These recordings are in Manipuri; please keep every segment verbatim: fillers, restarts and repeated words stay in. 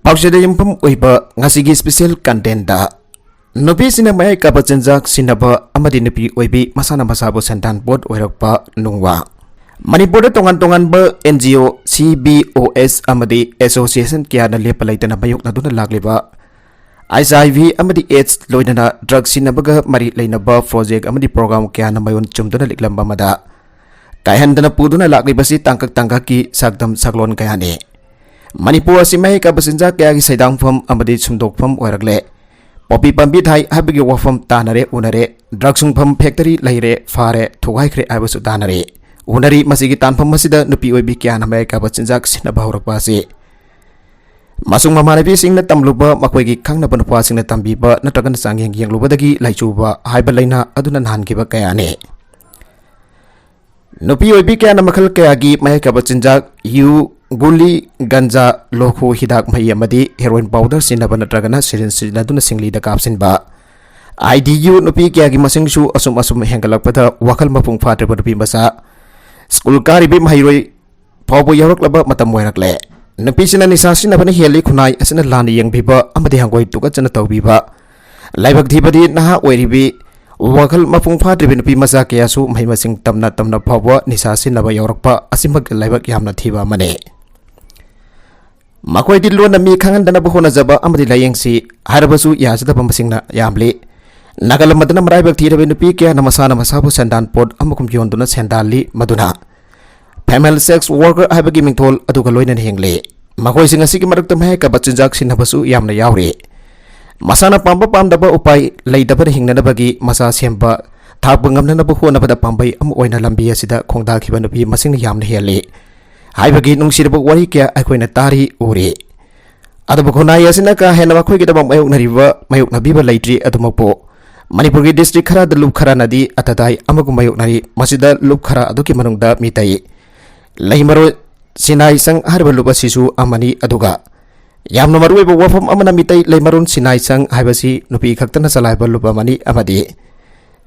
ꯄꯥꯎꯆꯦꯗ ꯌꯨꯝꯐꯝ ꯑꯣꯏꯕ ꯉꯁꯤꯒꯤ special content ꯗ ꯅꯨꯄꯤꯁꯤꯡꯅ ꯃꯌꯥꯏ ꯀꯥꯕ ꯆꯤꯟꯖꯥꯛ ꯁꯤꯖꯤꯟꯅꯕ ꯑꯃꯗꯤ ꯅꯨꯄꯤ ꯑꯣꯏꯕꯤ ꯃꯁꯥꯅ ꯃꯁꯥꯕꯨ ꯁꯦꯟꯗꯥꯟ ꯄꯣꯠ ꯑꯣꯏꯔꯛꯄ ꯅꯨꯡꯋꯥ꯫ ꯃꯅꯤꯄꯨꯔꯗ ꯇꯣꯉꯥꯟ ꯇꯣꯉꯥꯟꯕ N G O, C B O S ꯑꯃꯗꯤ association ꯀꯌꯥꯅ ꯂꯦꯞꯄ ꯂꯩꯇꯅ ꯃꯥꯌꯣꯛꯅꯗꯨꯅ ꯂꯥꯛꯂꯤꯕ H I V ꯑꯃꯗꯤ AIDS ꯂꯣꯏꯅꯅ drug ꯁꯤꯖꯤꯟꯅꯕꯒ ꯃꯔꯤ ꯂꯩꯅꯕ project ꯑꯃꯗꯤ program ꯀꯌꯥꯅ ꯃꯌꯣꯟ ꯆꯨꯝꯗꯨꯅ ꯂꯤꯛꯂꯝꯕ ꯑꯃꯗ ꯀꯥꯏꯍꯟꯗꯅ ꯄꯨꯗꯨꯅ ꯂꯥꯛꯂꯤꯕꯁꯤ ꯇꯥꯡꯀꯛ ꯇꯥꯡꯀꯛꯀꯤ ꯁꯛꯇꯝ ꯁꯛꯂꯣꯟ ꯀꯌꯥꯅꯤ꯫ ꯃꯅꯤꯄꯨꯔ ꯑꯁꯤ ꯃꯍꯩ ꯀꯥꯕ ꯆꯤꯟꯖꯥꯛ ꯀꯌꯥꯒꯤ ꯁꯩꯗꯥꯡꯐꯝ ꯑꯃꯗꯤ ꯁꯨꯝꯗꯣꯛꯐꯝ ꯑꯣꯏꯔꯛꯂꯦ꯫ ꯄꯣꯄꯤ ꯄꯥꯝꯕꯤ ꯊꯥꯏ ꯍꯥꯏꯕꯒꯤ ꯋꯥꯐꯝ ꯇꯥꯅꯔꯦ, ꯎꯅꯔꯦ꯫ Drug ꯁꯨꯡꯐꯝ factory ꯂꯩꯔꯦ, ꯐꯥꯔꯦ, ꯊꯨꯒꯥꯏꯈ꯭ꯔꯦ ꯍꯥꯏꯕꯁꯨ ꯇꯥꯅꯔꯦ, ꯎꯅꯔꯤ꯫ ꯃꯁꯤꯒꯤ ꯇꯥꯟꯐꯝ ꯑꯁꯤꯗ ꯅꯨꯄꯤ ꯑꯣꯏꯕꯤ ꯀꯌꯥꯅ ꯃꯌꯥꯏ ꯀꯥꯕ ꯆꯤꯟꯖꯥꯛ ꯁꯤꯖꯤꯟꯅꯕ ꯍꯧꯔꯛꯄ ꯑꯁꯤ ꯃꯁꯨꯡ ꯃꯃꯥꯟꯅꯕꯤꯁꯤꯡꯅ ꯇꯝꯂꯨꯕ, ꯃꯈꯣꯏꯒꯤ ꯈꯪꯅꯕ ꯅꯨꯄꯥꯁꯤꯡꯅ ꯇꯝꯕꯤꯕ ꯅꯠꯇ꯭ꯔꯒꯅ ꯆꯥꯡꯌꯦꯡ ꯌꯦꯡꯂꯨꯕꯗꯒꯤ ꯂꯩꯆꯨꯕ ꯍꯥꯏꯕ ꯂꯥꯏꯅꯥ ꯑꯗꯨꯅ ꯅꯥꯍꯟꯈꯤꯕ ꯀꯌꯥꯅꯤ꯫ ꯅꯨꯄꯤ ꯑꯣꯏꯕꯤ ꯀꯌꯥꯅ ꯃꯈꯜ ꯀꯌꯥꯒꯤ ꯃꯌꯥꯏ ꯀꯥꯕ ꯆꯤꯟꯖꯥꯛ, ꯌꯨ, ꯒꯨꯂꯤ, ꯒꯟꯖꯥ, ꯂꯣꯈꯨ, ꯍꯤꯗꯥꯛ ꯃꯍꯤ ꯑꯃꯗꯤ heroin powder ꯁꯤꯖꯤꯟꯅꯕ ꯅꯠꯇ꯭ꯔꯒꯅ syringe ꯁꯤꯖꯤꯟꯅꯗꯨꯅ ꯁꯤꯡꯂꯤꯗ ꯀꯥꯞꯁꯤꯟꯕ꯫ I D U ꯅꯨꯄꯤ ꯀꯌꯥꯒꯤ ꯃꯁꯤꯡꯁꯨ ꯑꯁꯨꯝ ꯑꯁꯨꯝ ꯍꯦꯟꯒꯠꯂꯛꯄꯗ ꯋꯥꯈꯜ ꯃꯄꯨꯡ ꯐꯥꯗ꯭ꯔꯤꯕ ꯅꯨꯄꯤ ꯃꯆꯥ, ꯁ꯭ꯀꯨꯜ ꯀꯥꯔꯤꯕꯤ ꯃꯍꯩꯔꯣꯏ ꯐꯥꯎꯕ ꯌꯥꯎꯔꯛꯂꯕ ꯃꯇꯝ ꯑꯣꯏꯔꯛꯂꯦ꯫ ꯅꯨꯄꯤꯁꯤꯅ ꯅꯤꯁꯥ ꯁꯤꯖꯤꯟꯅꯕꯅ ꯍꯦꯜꯂꯤ, ꯈꯨꯟꯅꯥꯏ ꯑꯁꯤꯅ ꯂꯥꯟꯅ ꯌꯦꯡꯕꯤꯕ ꯑꯃꯗꯤ ꯍꯪꯒꯣꯏ ꯇꯨꯀꯠꯆꯅ ꯇꯧꯕꯤꯕ꯫ ꯂꯥꯏꯕꯛ ꯊꯤꯕꯗꯤ ꯅꯍꯥ ꯑꯣꯏꯔꯤꯕꯤ, ꯋꯥꯈꯜ ꯃꯄꯨꯡ ꯐꯥꯗ꯭ꯔꯤꯕꯤ ꯅꯨꯄꯤ ꯃꯆꯥ ꯀꯌꯥꯁꯨ ꯃꯍꯩ ꯃꯁꯤꯡ ꯇꯝꯅ ꯇꯝꯅ ꯐꯥꯎꯕ ꯅꯤꯁꯥ ꯁꯤꯖꯤꯟꯅꯕ ꯌꯥꯎꯔꯛꯄ ꯑꯁꯤꯃꯛ ꯂꯥꯏꯕꯛ ꯌꯥꯝꯅ ꯊꯤꯕ ꯑꯃꯅꯤ꯫ ꯃꯈꯣꯏꯗꯤ ꯂꯣꯟꯅ ꯃꯤ ꯈꯪꯍꯟꯗꯅꯕ ꯍꯣꯠꯅꯖꯕ ꯑꯃꯗꯤ ꯂꯥꯌꯦꯡꯁꯤ ꯍꯥꯏꯔꯕꯁꯨ ꯌꯥꯖꯗꯕ ꯃꯁꯤꯡꯅ ꯌꯥꯝꯂꯤ꯫ ꯅꯥꯒꯜꯂꯝꯕꯗꯅ ꯃꯔꯥꯏꯕꯛ ꯊꯤꯔꯕꯤ ꯅꯨꯄꯤ ꯀꯌꯥꯅ ꯃꯁꯥꯅ ꯃꯁꯥꯕꯨ ꯁꯦꯟꯗꯥꯟ ꯄꯣꯠ ꯑꯃꯒꯨꯝ ꯌꯣꯟꯗꯨꯅ ꯁꯦꯟꯗꯥꯜꯂꯤ꯫ ꯃꯗꯨꯅ female sex worker ꯍꯥꯏꯕꯒꯤ ꯃꯤꯡꯊꯣꯜ ꯑꯗꯨꯒ ꯂꯣꯏꯅꯅ ꯍꯤꯡꯂꯤ꯫ ꯃꯈꯣꯏꯁꯤꯡ ꯑꯁꯤꯒꯤ ꯃꯔꯛꯇ ꯃꯍꯩ ꯀꯥꯕ ꯆꯤꯟꯖꯥꯛ ꯁꯤꯖꯤꯟꯅꯕꯁꯨ ꯌꯥꯝꯅ ꯌꯥꯎꯔꯤ꯫ ꯃꯁꯥꯅ ꯄꯥꯝꯕ ꯄꯥꯝꯗꯕ ꯎꯄꯥꯏ ꯂꯩꯇꯕꯅ ꯍꯤꯡꯅꯅꯕꯒꯤ ꯃꯆꯥ ꯁꯦꯝꯕ, ꯊꯥꯛꯄ ꯉꯝꯅꯅꯕ ꯍꯣꯠꯅꯕꯗ ꯄꯥꯝꯕꯩ ꯑꯃ ꯑꯣꯏꯅ ꯂꯝꯕꯤ ꯑꯁꯤꯗ ꯈꯣꯡꯗꯥꯈꯤꯕ ꯅꯨꯄꯤ ꯃꯁꯤꯡꯅ ꯌꯥꯝꯅ ꯍꯦꯜꯂꯤ ꯍꯥꯏꯕꯒꯤ ꯅꯨꯡꯁꯤꯔꯕ ꯋꯥꯔꯤ ꯀꯌꯥ ꯑꯩꯈꯣꯏꯅ ꯇꯥꯔꯤ, ꯎꯔꯤ꯫ ꯑꯗꯨꯕꯨ ꯈꯨꯟꯅꯥꯏ ꯑꯁꯤꯅ ꯀꯥ ꯍꯦꯟꯅ ꯃꯈꯣꯏꯒꯤꯗꯃꯛ ꯃꯥꯌꯣꯛꯅꯔꯤꯕ, ꯃꯥꯌꯣꯛꯅꯕꯤꯕ ꯂꯩꯇ꯭ꯔꯤ꯫ ꯑꯗꯨꯃꯛꯄꯨ ꯃꯅꯤꯄꯨꯔꯒꯤ district ꯈꯔꯗ ꯂꯨꯞ ꯈꯔꯅꯗꯤ ꯑꯇꯗꯥꯏ ꯑꯃꯒꯨꯝ ꯃꯥꯌꯣꯛꯅꯔꯤ꯫ ꯃꯁꯤꯗ ꯂꯨꯞ ꯈꯔ ꯑꯗꯨꯒꯤ ꯃꯅꯨꯡꯗ ꯃꯤꯇꯩ ꯂꯩꯃꯔꯣꯟ ꯁꯤꯅꯥꯏꯆꯪ ꯍꯥꯏꯔꯤꯕ ꯂꯨꯞ ꯑꯁꯤꯁꯨ ꯑꯃꯅꯤ꯫ ꯑꯗꯨꯒ ꯌꯥꯝꯅ ꯃꯔꯨꯑꯣꯏꯕ ꯋꯥꯐꯝ ꯑꯃꯅ ꯃꯤꯇꯩ ꯂꯩꯃꯔꯣꯟ ꯁꯤꯅꯥꯏꯆꯪ ꯍꯥꯏꯕꯁꯤ ꯅꯨꯄꯤ ꯈꯛꯇꯅ ꯆꯂꯥꯏꯕ ꯂꯨꯞ ꯑꯃꯅꯤ ꯑꯃꯗꯤ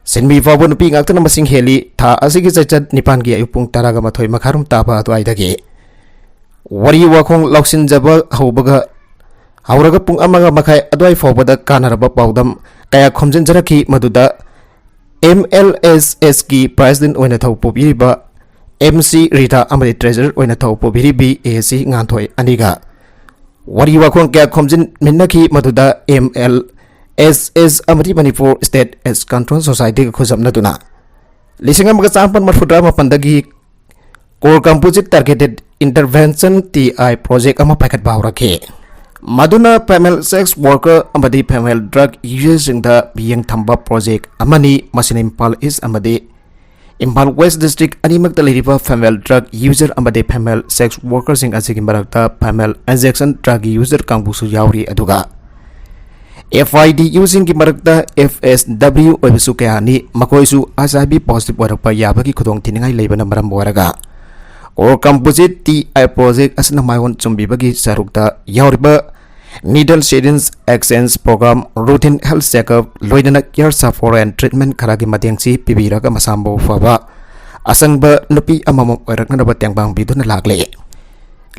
ꯁꯤꯟꯃꯤ ꯐꯥꯎꯕ ꯅꯨꯄꯤ ꯉꯥꯛꯇꯅ ꯃꯁꯤꯡ ꯍꯦꯜꯂꯤ꯫ ꯊꯥ ꯑꯁꯤꯒꯤ ꯆꯩꯆꯠ ꯅꯤꯄꯥꯟꯒꯤ ꯑꯌꯨꯛ ꯄꯨꯡ ꯇꯔꯥꯒ ꯃꯥꯊꯣꯏ ꯃꯈꯥꯏꯔꯣꯝ ꯇꯥꯕ ꯑꯗꯨꯋꯥꯏꯗꯒꯤ ꯋꯥꯔꯤ ꯋꯥꯈꯣꯡ ꯂꯧꯁꯤꯟꯖꯕ ꯍꯧꯕꯒ ꯍꯧꯔꯒ ꯄꯨꯡ ꯑꯃꯒ ꯃꯈꯥꯏ ꯑꯗꯨꯋꯥꯏ ꯐꯥꯎꯕꯗ ꯀꯥꯟꯅꯔꯕ ꯄꯥꯎꯗꯝ ꯀꯌꯥ ꯈꯣꯝꯖꯤꯟꯖꯔꯛꯈꯤ꯫ ꯃꯗꯨꯗ ꯑꯦꯝ ꯑꯦꯜ ꯑꯦꯁ ꯑꯦꯁꯀꯤ ꯄ꯭ꯔꯥꯏꯖꯤꯗꯦꯟ ꯑꯣꯏꯅ ꯊꯧ ꯄꯨꯕꯤꯔꯤꯕ ꯑꯦꯝ ꯁꯤ ꯔꯤꯇꯥ ꯑꯃꯗꯤ ꯇ꯭ꯔꯦꯖꯔꯔ ꯑꯣꯏꯅ ꯊꯧ ꯄꯨꯕꯤꯔꯤꯕꯤ ꯑꯦ ꯁꯤ ꯉꯥꯟꯊꯣꯏ ꯑꯅꯤꯒ ꯋꯥꯔꯤ ꯋꯥꯈꯣꯡ ꯀꯌꯥ ꯈꯣꯝꯖꯤꯟꯃꯤꯟꯅꯈꯤ꯫ ꯃꯗꯨꯗ ꯑꯦꯝ ꯑꯦꯜ ꯑꯦꯁ ꯑꯦꯁ ꯑꯃꯗꯤ ꯃꯅꯤꯄꯨꯔ ꯁ꯭ꯇꯦꯠ ꯑꯦꯁ ꯀꯟꯇ꯭ꯔꯣꯜ ꯁꯣꯁꯥꯏꯇꯤꯒ ꯈꯨꯠꯁꯝꯅꯗꯨꯅ ꯂꯤꯁꯤꯡ ꯑꯃꯒ ꯆꯥꯃꯥꯄꯟ ꯃꯔꯐꯨꯇꯔꯥ ꯃꯥꯄꯟꯗꯒꯤ core composite targeted intervention T I project ꯑꯃ ꯄꯥꯏꯈꯠꯄ ꯍꯧꯔꯛꯈꯤ꯫ ꯃꯗꯨꯅ ꯐꯦꯃꯦꯜ ꯁꯦꯛꯁ ꯋꯥꯔꯀꯔ ꯑꯃꯗꯤ ꯐꯦꯃꯦꯜ ꯗ꯭ꯔꯒ ꯌꯨꯖꯔꯁꯤꯡꯗ ꯃꯤꯠꯌꯦꯡ ꯊꯝꯕ ꯄ꯭ꯔꯣꯖꯦꯛ ꯑꯃꯅꯤ꯫ ꯃꯁꯤꯅ ꯏꯝꯐꯥꯜ ꯏꯁ ꯑꯃꯗꯤ ꯏꯝꯐꯥꯜ ꯋꯦꯁ ꯗꯤꯁꯇ꯭ꯔꯤꯛ ꯑꯅꯤꯃꯛꯇ ꯂꯩꯔꯤꯕ ꯐꯦꯃꯦꯜ ꯗ꯭ꯔꯒ ꯌꯨꯖꯔ ꯑꯃꯗꯤ ꯐꯦꯃꯦꯜ ꯁꯦꯛꯁ ꯋꯥꯔꯀꯔꯁꯤꯡ ꯑꯁꯤꯒꯤ ꯃꯔꯛꯇ ꯐꯦꯃꯦꯜ ꯏꯟꯖꯦꯛꯁꯟ ꯗ꯭ꯔꯒ ꯌꯨꯖꯔ ꯀꯥꯡꯕꯨꯁꯨ ꯌꯥꯎꯔꯤ꯫ ꯑꯗꯨꯒ ꯑꯦꯐ ꯑꯥꯏ ꯗꯤ ꯌꯨꯁꯤꯡꯒꯤ ꯃꯔꯛꯇ ꯑꯦꯐ ꯑꯦꯁ ꯗꯕ꯭ꯂꯤꯎ ꯑꯣꯏꯕꯁꯨ ꯀꯌꯥꯅꯤ꯫ ꯃꯈꯣꯏꯁꯨ ꯑꯩꯆ ꯑꯥꯏ ꯚꯤ ꯄꯣꯖꯤꯇꯤꯚ ꯑꯣꯏꯔꯛꯄ ꯌꯥꯕꯒꯤ ꯈꯨꯗꯣꯡꯊꯤꯅꯤꯡꯉꯥꯏ ꯂꯩꯕꯅ ꯃꯔꯝ ꯑꯣꯏꯔꯒ core composite T I project ꯑꯁꯤꯅ ꯃꯥꯏꯑꯣꯟ ꯆꯨꯝꯕꯤꯕꯒꯤ ꯁꯔꯨꯛꯇ ꯌꯥꯎꯔꯤꯕ needle syringe exchange programme, routine health checkup, ꯂꯣꯏꯅꯅ ꯀꯤꯌꯔ ꯁꯐꯣꯔ ꯑꯦꯟ ꯇ꯭ꯔꯤꯠꯃꯦꯟ ꯈꯔꯒꯤ ꯃꯇꯦꯡꯁꯤ ꯄꯤꯕꯤꯔꯒ ꯃꯁꯥ ꯃꯎ ꯐꯕ ꯑꯁꯪꯕ ꯅꯨꯄꯤ ꯑꯃꯃꯝ ꯑꯣꯏꯔꯛꯅꯅꯕ ꯇꯦꯡꯕꯥꯡ ꯄꯤꯗꯨꯅ ꯂꯥꯛꯂꯤ꯫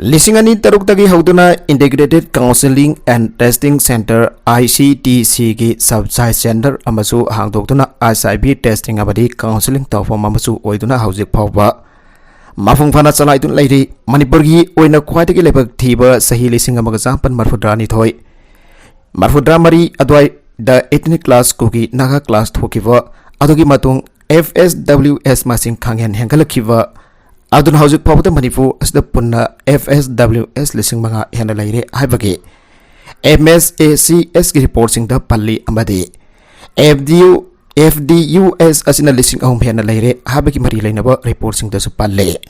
ꯂꯤꯁꯤꯡ ꯑꯅꯤ ꯇꯔꯨꯛꯇꯒꯤ ꯍꯧꯗꯨꯅ Integrated Counseling and Testing Center, I C T ꯁꯤꯒꯤ ꯁꯕ ꯁꯥꯏꯖ ꯁꯦꯟꯇꯔ ꯑꯃꯁꯨ ꯍꯥꯡꯗꯣꯛꯇꯨꯅ ꯑꯩꯆ ꯑꯥꯏ ꯚꯤ ꯇꯦꯁꯇꯤꯡ ꯑꯃꯗꯤ ꯀꯥꯎꯟꯁꯦꯂꯤꯡ ꯇꯧꯐꯝ ꯑꯃꯁꯨ ꯑꯣꯏꯗꯨꯅ ꯍꯧꯖꯤꯛ ꯐꯥꯎꯕ ꯃꯄꯨꯡ ꯐꯥꯅ ꯆꯂꯥꯏꯗꯨꯅ ꯂꯩꯔꯤ꯫ ꯃꯅꯤꯄꯨꯔꯒꯤ ꯑꯣꯏꯅ ꯈ꯭ꯋꯥꯏꯗꯒꯤ ꯂꯥꯏꯕꯛ ꯊꯤꯕ ꯆꯍꯤ ꯂꯤꯁꯤꯡ ꯑꯃꯒ ꯆꯥꯃꯥꯄꯟ ꯃꯔꯐꯨꯇꯔꯥꯅꯤꯊꯣꯏ, ꯃꯔꯐꯨꯇꯔꯥꯃꯔꯤ ꯑꯗꯨꯋꯥꯏꯗ ethnic class ꯀꯨꯀꯤ ꯅꯥꯒꯥ class ꯊꯣꯛꯈꯤꯕ ꯑꯗꯨꯒꯤ ꯃꯇꯨꯡ ꯑꯦꯐ ꯑꯦꯁ ꯗꯕ꯭ꯂꯤꯎ ꯑꯦꯁ ꯃꯁꯤꯡ ꯈꯪꯍꯦꯟ ꯍꯦꯟꯒꯠꯂꯛꯈꯤꯕ ꯑꯗꯨꯅ ꯍꯧꯖꯤꯛ ꯐꯥꯎꯕꯗ ꯃꯅꯤꯄꯨꯔ ꯑꯁꯤꯗ ꯄꯨꯟꯅ ꯑꯦꯐ ꯑꯦꯁ ꯗꯕ꯭ꯂꯤꯎ ꯑꯦꯁ ꯂꯤꯁꯤꯡ ꯃꯉꯥ ꯍꯦꯟꯅ ꯂꯩꯔꯦ ꯍꯥꯏꯕꯒꯤ ꯑꯦꯝ ꯑꯦꯁ ꯑꯦ ꯁꯤ ꯑꯦꯁꯀꯤ ꯔꯤꯄꯣꯔꯠꯁꯤꯡꯗ ꯄꯜꯂꯤ꯫ ꯑꯃꯗꯤ F D U, F D U S ꯑꯁꯤꯅ ꯂꯤꯁꯤꯡ ꯑꯍꯨꯝ ꯍꯦꯟꯅ ꯂꯩꯔꯦ ꯍꯥꯏꯕꯒꯤ ꯃꯔꯤ ꯂꯩꯅꯕ ꯔꯤꯄꯣꯔꯠꯁꯤꯡꯗꯁꯨ ꯄꯜꯂꯤ꯫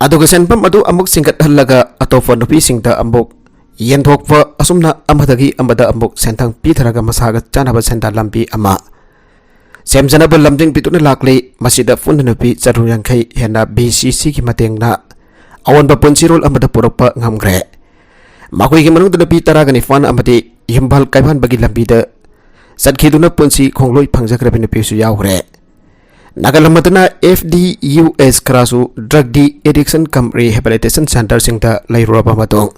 ꯑꯗꯨꯒ ꯁꯦꯟꯐꯝ ꯑꯗꯨ ꯑꯃꯨꯛ ꯁꯤꯡꯒꯠꯍꯜꯂꯒ ꯑꯇꯣꯞꯄ ꯅꯨꯄꯤꯁꯤꯡꯗ ꯑꯃꯨꯛ ꯌꯦꯟꯊꯣꯛꯄ, ꯑꯁꯨꯝꯅ ꯑꯃꯗꯒꯤ ꯑꯃꯗ ꯑꯃꯨꯛ ꯁꯦꯟꯊꯪ ꯄꯤꯊꯔꯒ ꯃꯁꯥꯒ ꯆꯥꯅꯕ ꯁꯦꯟꯗꯥꯟ ꯂꯝꯕꯤ ꯑꯃ ꯁꯦꯝꯖꯅꯕ ꯂꯝꯖꯤꯡꯕꯤꯗꯨꯅ ꯂꯥꯛꯂꯤ꯫ ꯃꯁꯤꯗ ꯄꯨꯟꯅ ꯅꯨꯄꯤ ꯆꯥꯇ꯭ꯔꯨꯛ ꯌꯥꯡꯈꯩ ꯍꯦꯟꯅ ꯕꯤ ꯁꯤ ꯁꯤꯒꯤ ꯃꯇꯦꯡꯅ ꯑꯑꯣꯟꯕ ꯄꯨꯟꯁꯤꯔꯣꯜ ꯑꯃꯗ ꯄꯨꯔꯛꯄ ꯉꯝꯈ꯭ꯔꯦ꯫ ꯃꯈꯣꯏꯒꯤ ꯃꯅꯨꯡꯗ ꯅꯨꯄꯤ ꯇꯔꯥꯒ ꯅꯤꯄꯥꯟ ꯑꯃꯗꯤ ꯌꯨꯝꯕꯥꯜ ꯀꯥꯏꯕꯥꯟꯕꯒꯤ ꯂꯝꯕꯤꯗ ꯆꯠꯈꯤꯗꯨꯅ ꯄꯨꯟꯁꯤ ꯈꯣꯡꯂꯣꯏ ꯐꯪꯖꯈ꯭ꯔꯕ ꯅꯨꯄꯤꯁꯨ ꯌꯥꯎꯈ꯭ꯔꯦ꯫ ꯅꯥꯒꯥꯂꯝ ꯑꯗꯨꯅ ꯑꯦꯐ ꯗꯤ ꯌꯨ ꯑꯦꯁ ꯈꯔꯁꯨ drug de-addiction cum rehabilitation centreꯁꯤꯡꯗ ꯂꯩꯔꯨꯔꯕ ꯃꯇꯨꯡ,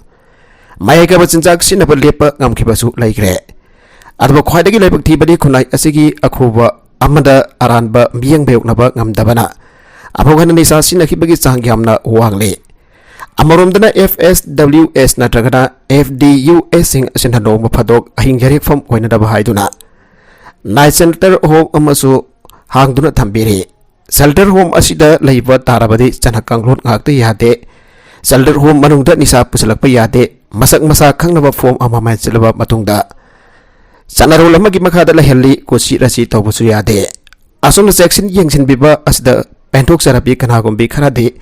ꯃꯌꯥꯏ ꯀꯥꯕ ꯆꯤꯟꯖꯥꯛ ꯁꯤꯖꯤꯟꯅꯕ ꯂꯦꯞꯄ ꯉꯝꯈꯤꯕꯁꯨ ꯂꯩꯈ꯭ꯔꯦ꯫ ꯑꯗꯨꯕꯨ ꯈ꯭ꯋꯥꯏꯗꯒꯤ ꯂꯥꯏꯕꯛ ꯊꯤꯕꯗꯤ ꯈꯨꯟꯅꯥꯏ ꯑꯁꯤꯒꯤ ꯑꯈꯨꯕ ꯑꯃꯗ ꯑꯔꯥꯟꯕ ꯃꯤꯠꯌꯦꯡ ꯃꯥꯌꯣꯛꯅꯕ ꯉꯝꯗꯕꯅ ꯑꯃꯨꯛ ꯍꯟꯅ ꯅꯤꯁꯥ ꯁꯤꯖꯤꯟꯅꯈꯤꯕꯒꯤ ꯆꯥꯡ ꯌꯥꯝꯅ ꯋꯥꯡꯂꯤ꯫ ꯑꯃꯔꯣꯝꯗꯅ F S W S ꯅꯠꯇ꯭ꯔꯒꯅ F D U S ꯁꯤꯡ ꯑꯁꯤꯅ ꯅꯣꯡꯃ ꯐꯥꯗꯣꯛ ꯑꯍꯤꯡ ꯌꯥꯔꯦꯛꯐꯝ ꯑꯣꯏꯅꯅꯕ ꯍꯥꯏꯗꯨꯅ night shelter home ꯑꯃꯁꯨ ꯍꯥꯡꯗꯨꯅ ꯊꯝꯕꯤꯔꯤ꯫ Shelter home ꯑꯁꯤꯗ ꯂꯩꯕ ꯇꯥꯔꯕꯗꯤ ꯆꯠꯅ ꯀꯥꯡꯂꯣꯟ ꯉꯥꯛꯇ ꯌꯥꯗꯦ꯫ Shelter home ꯃꯅꯨꯡꯗ ꯅꯤꯁꯥ ꯄꯨꯁꯤꯜꯂꯛꯄ ꯌꯥꯗꯦ꯫ ꯃꯁꯛ ꯃꯁꯥ ꯈꯪꯅꯕ form ꯑꯃ ꯃꯦꯟꯁꯤꯜꯂꯕ ꯃꯇꯨꯡꯗ ꯆꯠꯅꯔꯣꯜ ꯑꯃꯒꯤ ꯃꯈꯥꯗ ꯂꯩꯍꯜꯂꯤ꯫ ꯀꯨꯠꯁꯤ ꯔꯥꯁꯤ ꯇꯧꯕꯁꯨ ꯌꯥꯗꯦ꯫ ꯑꯁꯨꯝꯅ ꯆꯦꯛꯁꯤꯟ ꯌꯦꯡꯁꯤꯟꯕꯤꯕ ꯑꯁꯤꯗ ꯄꯦꯟꯊꯣꯛꯆꯔꯕꯤ ꯀꯅꯥꯒꯨꯝꯕꯤ ꯈꯔꯗꯤ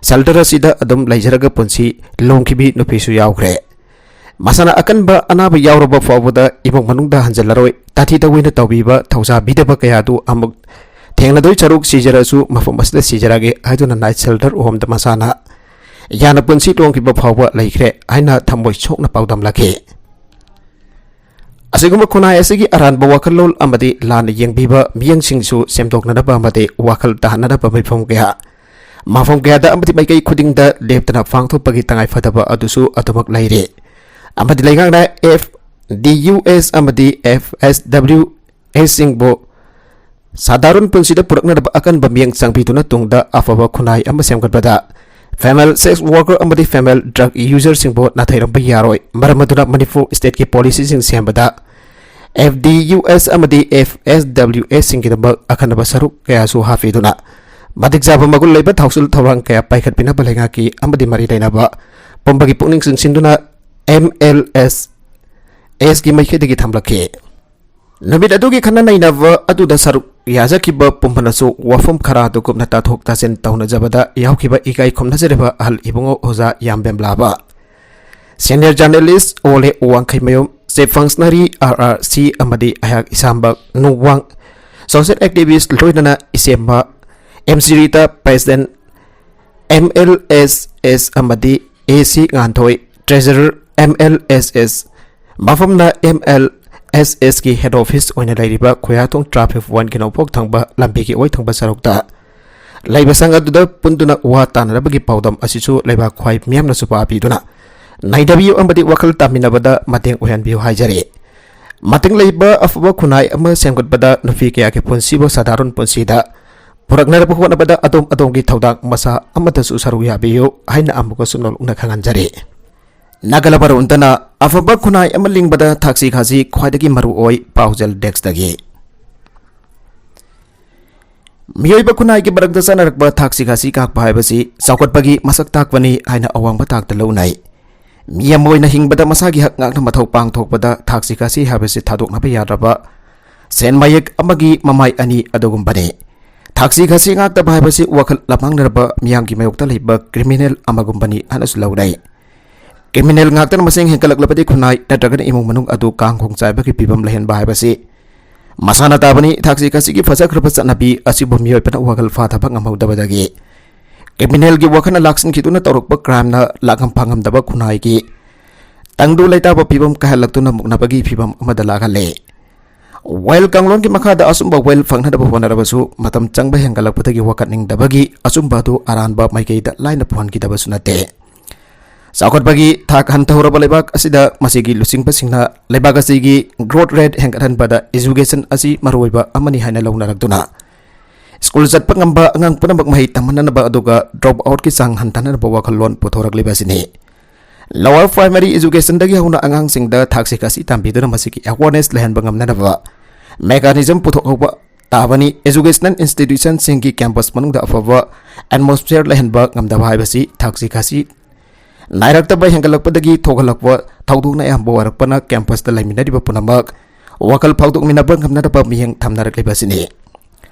shelter ꯑꯁꯤꯗ ꯑꯗꯨꯝ ꯂꯩꯖꯔꯒ ꯄꯨꯟꯁꯤ ꯂꯣꯝꯈꯤꯕꯤ ꯅꯨꯄꯤꯁꯨ ꯌꯥꯎꯈ꯭ꯔꯦ꯫ ꯃꯁꯥꯅ ꯑꯀꯟꯕ ꯑꯅꯥꯕ ꯌꯥꯎꯔꯕ ꯐꯥꯎꯕꯗ ꯏꯃꯨꯡ ꯃꯅꯨꯡꯗ ꯍꯟꯖꯤꯜꯂꯔꯣꯏ, ꯇꯥꯊꯤ ꯇꯧꯑꯣꯏꯅ ꯇꯧꯕꯤꯕ, ꯊꯧꯁꯥꯕꯤꯗꯕ ꯀꯌꯥꯗꯨ ꯑꯃꯨꯛ ꯊꯦꯡꯅꯗꯣꯏ ꯁꯔꯨꯛ ꯁꯤꯖꯔꯁꯨ ꯃꯐꯝ ꯑꯁꯤꯗ ꯁꯤꯖꯔꯒꯦ ꯍꯥꯏꯗꯨꯅ night shelter home ꯗ ꯃꯁꯥꯅ ꯌꯥꯅ ꯄꯨꯟꯁꯤ ꯂꯣꯝꯈꯤꯕ ꯐꯥꯎꯕ ꯂꯩꯈ꯭ꯔꯦ ꯍꯥꯏꯅ ꯊꯃꯣꯏ ꯁꯣꯛꯅ ꯄꯥꯎꯗꯝꯂꯛꯈꯤ꯫ ꯑꯁꯤꯒꯨꯝꯕ ꯈꯨꯟꯅꯥꯏ ꯑꯁꯤꯒꯤ ꯑꯔꯥꯟꯕ ꯋꯥꯈꯜꯂꯣꯟ ꯑꯃꯗꯤ ꯂꯥꯟꯅ ꯌꯦꯡꯕꯤꯕ ꯃꯤꯠꯌꯦꯡꯁꯤꯡꯁꯨ ꯁꯦꯝꯗꯣꯛꯅꯅꯕ ꯑꯃꯗꯤ ꯋꯥꯈꯜ ꯇꯥꯍꯟꯅꯅꯕ ꯃꯤꯐꯝ ꯀꯌꯥ, ꯃꯐꯝ ꯀꯌꯥꯗ ꯑꯃꯗꯤ ꯃꯥꯏꯀꯩ ꯈꯨꯗꯤꯡꯗ ꯂꯦꯞꯇꯅ ꯄꯥꯡꯊꯣꯛꯄꯒꯤ ꯇꯉꯥꯏꯐꯗꯕ ꯑꯗꯨꯁꯨ ꯑꯗꯨꯃꯛ ꯂꯩꯔꯤ꯫ ꯑꯃꯗꯤ ꯂꯩꯉꯥꯛꯅ F D U S ꯑꯃꯗꯤ F S W S ꯁꯤꯡꯕꯨ ꯁꯥꯗꯥꯔꯨꯟ ꯄꯨꯟꯁꯤꯗ ꯄꯨꯔꯛꯅꯅꯕ ꯑꯀꯟꯕ ꯃꯤꯠꯌꯦꯡ ꯆꯪꯕꯤꯗꯨꯅ ꯇꯨꯡꯗ ꯑꯐꯕ ꯈꯨꯟꯅꯥꯏ ꯑꯃ ꯁꯦꯝꯒꯠꯄꯗ female sex worker ꯑꯃꯗꯤ female drug user ꯁꯤꯡꯕꯨ ꯅꯥꯊꯩꯔꯝꯕ ꯌꯥꯔꯣꯏ꯫ ꯃꯔꯝ ꯑꯗꯨꯅ ꯃꯅꯤꯄꯨꯔ state ꯀꯤ policy ꯁꯤꯡ ꯁꯦꯝꯕꯗ F D U S ꯑꯃꯗꯤ F S W S ꯁꯤꯡꯒꯤꯗꯃꯛ ꯑꯈꯟꯅꯕ ꯁꯔꯨꯛ ꯀꯌꯥꯁꯨ ꯍꯥꯞꯄꯤꯗꯨꯅ ꯃꯇꯤꯛ ꯆꯥꯕ ꯃꯒꯨꯟ ꯂꯩꯕ ꯊꯧꯁꯤꯜ ꯊꯧꯔꯥꯡ ꯀꯌꯥ ꯄꯥꯏꯈꯠꯄꯤꯅꯕ ꯂꯩꯉꯥꯛꯀꯤ ꯑꯃꯗꯤ ꯃꯔꯤ ꯂꯩꯅꯕ ꯄꯨꯝꯕꯒꯤ ꯄꯨꯛꯅꯤꯡ ꯆꯤꯡꯁꯤꯟꯗꯨꯅ M L S S ꯀꯤ ꯃꯥꯏꯀꯩꯗꯒꯤ ꯊꯝꯂꯛꯈꯤ꯫ ꯅꯨꯃꯤꯠ ꯑꯗꯨꯒꯤ ꯈꯟꯅ ꯅꯩꯅꯕ ꯑꯗꯨꯗ ꯁꯔꯨꯛ ꯌꯥꯖꯈꯤꯕ ꯄꯨꯝꯕꯅꯁꯨ ꯋꯥꯐꯝ ꯈꯔ ꯑꯗꯨꯒꯨꯝꯅ ꯇꯥꯊꯣꯛ ꯇꯥꯁꯤꯟ ꯇꯧꯅꯖꯕꯗ ꯌꯥꯎꯈꯤꯕ ꯏꯀꯥꯏ ꯈꯨꯝꯅꯖꯔꯤꯕ ꯑꯍꯜ ꯏꯕꯨꯡꯉꯣ ꯑꯣꯖꯥ ꯌꯥꯝꯕꯦꯝꯂꯥꯕ, senior journalist ꯑꯣꯂꯦ ꯋꯥꯡꯈꯩꯃꯌꯨꯝ, chief functionary R R C ꯑꯃꯗꯤ ꯑꯩꯍꯥꯛ ꯏꯁꯥꯃꯛ ꯅꯨꯡꯋꯥꯡ social activist ꯂꯣꯏꯅꯅ ꯏꯆꯦꯝꯃ M C Rita, president M L S S ꯑꯃꯗꯤ A C Nganthoi, treasurer M L S S, ꯃꯐꯝꯅ M L S S ꯀꯤ head office ꯑꯣꯏꯅ ꯂꯩꯔꯤꯕ ꯈꯨꯌꯥꯊꯣꯡ traffic one ꯒꯤ ꯅꯣꯡꯄꯣꯛ ꯊꯪꯕ ꯂꯝꯕꯤꯒꯤ ꯑꯣꯏ ꯊꯪꯕ ꯁꯔꯨꯛꯇ ꯂꯩꯕ ꯁꯪ ꯑꯗꯨꯗ ꯄꯨꯟꯗꯨꯅ ꯋꯥ ꯇꯥꯅꯅꯕꯒꯤ ꯄꯥꯎꯗꯝ ꯑꯁꯤꯁꯨ ꯂꯩꯕꯥꯛ ꯈ꯭ꯋꯥꯏ ꯃꯤꯌꯥꯝꯅꯁꯨ ꯄꯥꯕꯤꯗꯨꯅ ꯅꯩꯅꯕꯤꯌꯨ ꯑꯃꯗꯤ ꯋꯥꯈꯜ ꯇꯥꯃꯤꯟꯅꯕꯗ ꯃꯇꯦꯡ ꯑꯣꯏꯍꯟꯕꯤꯌꯨ ꯍꯥꯏꯖꯔꯤ꯫ ꯃꯇꯤꯡ ꯂꯩꯕ ꯑꯐꯕ ꯈꯨꯟꯅꯥꯏ ꯑꯃ ꯁꯦꯝꯒꯠꯄꯗ ꯅꯨꯄꯤ ꯀꯌꯥꯒꯤ ꯄꯨꯟꯁꯤꯕꯨ ꯁꯥꯗꯥꯔꯣꯟ ꯄꯨꯟꯁꯤꯗ ꯄꯨꯔꯛꯅꯅꯕ ꯍꯣꯠꯅꯕꯗ ꯑꯗꯣꯝ ꯑꯗꯣꯝꯒꯤ ꯊꯧꯗꯥꯡ ꯃꯆꯥ ꯑꯃꯗꯁꯨ ꯁꯔꯨꯛ ꯌꯥꯕꯤꯌꯨ ꯍꯥꯏꯅ ꯑꯃꯨꯛꯀꯁꯨ ꯅꯧꯂꯨꯛꯅ ꯈꯪꯍꯟꯖꯔꯤ꯫ ꯅꯥꯒꯂꯕ ꯔꯨꯟꯗꯅ ꯑꯐꯕ ꯈꯨꯟꯅꯥꯏ ꯑꯃ ꯂꯤꯡꯕꯗ ꯊꯥꯛꯁꯤ ꯈꯥꯁꯤ ꯈ꯭ꯋꯥꯏꯗꯒꯤ ꯃꯔꯨꯑꯣꯏ꯫ ꯄꯥꯎꯖꯦꯜ ꯗꯦꯁ꯭ꯛꯇꯒꯤ꯫ ꯃꯤꯑꯣꯏꯕ ꯈꯨꯟꯅꯥꯏꯒꯤ ꯃꯔꯛꯇ ꯆꯠꯅꯔꯛꯄ ꯊꯥꯛꯁꯤ ꯈꯥꯁꯤ ꯉꯥꯛꯄ ꯍꯥꯏꯕꯁꯤ ꯆꯥꯎꯈꯠꯄꯒꯤ ꯃꯁꯛ ꯇꯥꯛꯄꯅꯤ ꯍꯥꯏꯅ ꯑꯋꯥꯡꯕ ꯊꯥꯛꯇ ꯂꯧꯅꯩ꯫ ꯃꯤ ꯑꯃ ꯑꯣꯏꯅ ꯍꯤꯡꯕꯗ ꯃꯁꯥꯒꯤ ꯍꯛ ꯉꯥꯛꯅ ꯃꯊꯧ ꯄꯥꯡꯊꯣꯛꯄꯗ ꯊꯥꯛꯁꯤ ꯈꯥꯁꯤ ꯍꯥꯏꯕꯁꯤ ꯊꯥꯗꯣꯛꯅꯕ ꯌꯥꯗ꯭ꯔꯕ ꯁꯦꯟ ꯃꯌꯦꯛ ꯑꯃꯒꯤ ꯃꯃꯥꯏ ꯑꯅꯤ ꯑꯗꯨꯒꯨꯝꯕꯅꯤ꯫ ꯊꯥꯛꯁꯤ ꯈꯥꯁꯤ ꯉꯥꯛꯇꯕ ꯍꯥꯏꯕꯁꯤ ꯋꯥꯈꯜ ꯂꯃꯥꯡꯅꯔꯕ ꯃꯤꯌꯥꯝꯒꯤ ꯃꯥꯌꯣꯛꯇ ꯂꯩꯕ ꯀ꯭ꯔꯤꯃꯤꯅꯦꯜ ꯑꯃꯒꯨꯝꯕꯅꯤ ꯍꯥꯏꯅꯁꯨ ꯂꯧꯅꯩ꯫ ꯀ꯭ꯔꯤꯃꯤꯅꯦꯜ ꯉꯥꯛꯇꯅ ꯃꯁꯤꯡ ꯍꯦꯟꯒꯠꯂꯛꯂꯕꯗꯤ ꯈꯨꯟꯅꯥꯏ ꯅꯠꯇ꯭ꯔꯒꯅ ꯏꯃꯨꯡ ꯃꯅꯨꯡ ꯑꯗꯨ ꯀꯥꯡ ꯈꯣꯡ ꯆꯥꯏꯕꯒꯤ ꯐꯤꯕꯝ ꯂꯩꯍꯟꯕ ꯍꯥꯏꯕꯁꯤ ꯃꯁꯥꯅ ꯇꯥꯕꯅꯤ꯫ ꯊꯥꯛꯁꯤ ꯈꯥꯁꯤꯒꯤ ꯐꯖꯈ꯭ꯔꯕ ꯆꯠꯅꯕꯤ ꯑꯁꯤꯕꯨ ꯃꯤꯑꯣꯏꯕꯅ ꯋꯥꯈꯜ ꯐꯥꯊꯕ ꯉꯝꯍꯧꯗꯕꯗꯒꯤ ꯀ꯭ꯔꯤꯃꯤꯅꯦꯜꯒꯤ ꯋꯥꯈꯜꯅ ꯂꯥꯛꯁꯤꯟꯈꯤꯗꯨꯅ ꯇꯧꯔꯛꯄ ꯀ꯭ꯔꯥꯏꯝꯅ ꯂꯥꯛꯐꯝ ꯐꯪꯉꯝꯗꯕ ꯈꯨꯟꯅꯥꯏꯒꯤ ꯇꯪꯗꯨ ꯂꯩꯇꯥꯕ ꯐꯤꯕꯝ ꯀꯥꯏꯍꯜꯂꯛꯇꯨꯅ ꯃꯨꯛꯅꯕꯒꯤ ꯐꯤꯕꯝ ꯑꯃꯗ ꯂꯥꯛꯍꯜꯂꯦ꯫ ꯋꯦꯜ ꯀꯥꯡꯂꯣꯟꯒꯤ ꯃꯈꯥꯗ ꯑꯆꯨꯝꯕ ꯋꯦꯜ ꯐꯪꯅꯅꯕ ꯍꯣꯠꯅꯔꯕꯁꯨ ꯃꯇꯝ ꯆꯪꯕ ꯍꯦꯟꯒꯠꯂꯛꯄꯗꯒꯤ ꯋꯥꯀꯠꯅꯤꯡꯗꯕꯒꯤ ꯑꯆꯨꯝꯕ ꯑꯗꯨ ꯑꯔꯥꯟꯕ ꯃꯥꯏꯀꯩꯗ ꯂꯥꯏꯅ ꯄꯨꯍꯟꯈꯤꯗꯕꯁꯨ ꯅꯠꯇꯦ꯫ ꯆꯥꯎꯈꯠꯄꯒꯤ ꯊꯥꯛ ꯍꯟꯊꯍꯧꯔꯕ ꯂꯩꯕꯥꯛ ꯑꯁꯤꯗ ꯃꯁꯤꯒꯤ ꯂꯨꯆꯤꯡꯕꯁꯤꯡꯅ ꯂꯩꯕꯥꯛ ꯑꯁꯤꯒꯤ growth rate ꯍꯦꯟꯒꯠꯍꯟꯕꯗ education ꯑꯁꯤ ꯃꯔꯨꯑꯣꯏꯕ ꯑꯃꯅꯤ ꯍꯥꯏꯅ ꯂꯧꯅꯔꯛꯇꯨꯅ ꯁ꯭ꯀꯨꯜ ꯆꯠꯄ ꯉꯝꯕ ꯑꯉꯥꯡ ꯄꯨꯝꯅꯃꯛ ꯃꯍꯩ ꯇꯝꯍꯟꯅꯅꯕ ꯑꯗꯨꯒ drop outꯀꯤ ꯆꯥꯡ ꯍꯟꯊꯅꯅꯕ ꯋꯥꯈꯜꯂꯣꯟ ꯄꯨꯊꯣꯔꯛꯂꯤꯕ ꯑꯁꯤꯅꯤ꯫ Lower primary educationꯗꯒꯤ ꯍꯧꯅ ꯑꯉꯥꯡꯁꯤꯡꯗ ꯊꯥꯛꯁꯤ ꯈꯥꯁꯤ ꯇꯝꯕꯤꯗꯨꯅ ꯃꯁꯤꯒꯤ awareness ꯂꯩꯍꯟꯕ ꯉꯝꯅꯅꯕ mechanism ꯄꯨꯊꯣꯛꯍꯧꯕ ꯇꯥꯕꯅꯤ꯫ Educational institutionꯁꯤꯡꯒꯤ campus ꯃꯅꯨꯡꯗ ꯑꯐꯕ atmosphere ꯂꯩꯍꯟꯕ ꯉꯝꯗꯕ ꯍꯥꯏꯕꯁꯤ ꯊꯥꯛꯁꯤ ꯈꯥꯁꯤ ꯅꯥꯏꯔꯛꯇꯕ ꯍꯦꯟꯒꯠꯂꯛꯄꯗꯒꯤ ꯊꯣꯛꯍꯜꯂꯛꯄ ꯊꯧꯗꯣꯛꯅ ꯑꯌꯥꯝꯕ ꯑꯣꯏꯔꯛꯄꯅ campusꯇ ꯂꯩꯃꯤꯟꯅꯔꯤꯕ ꯄꯨꯝꯅꯃꯛ ꯋꯥꯈꯜ ꯐꯥꯎꯗꯣꯛꯃꯤꯟꯅꯕ ꯉꯝꯅꯗꯕ ꯃꯤꯠꯌꯦꯡ ꯊꯝꯅꯔꯛꯂꯤꯕ ꯑꯁꯤꯅꯤ꯫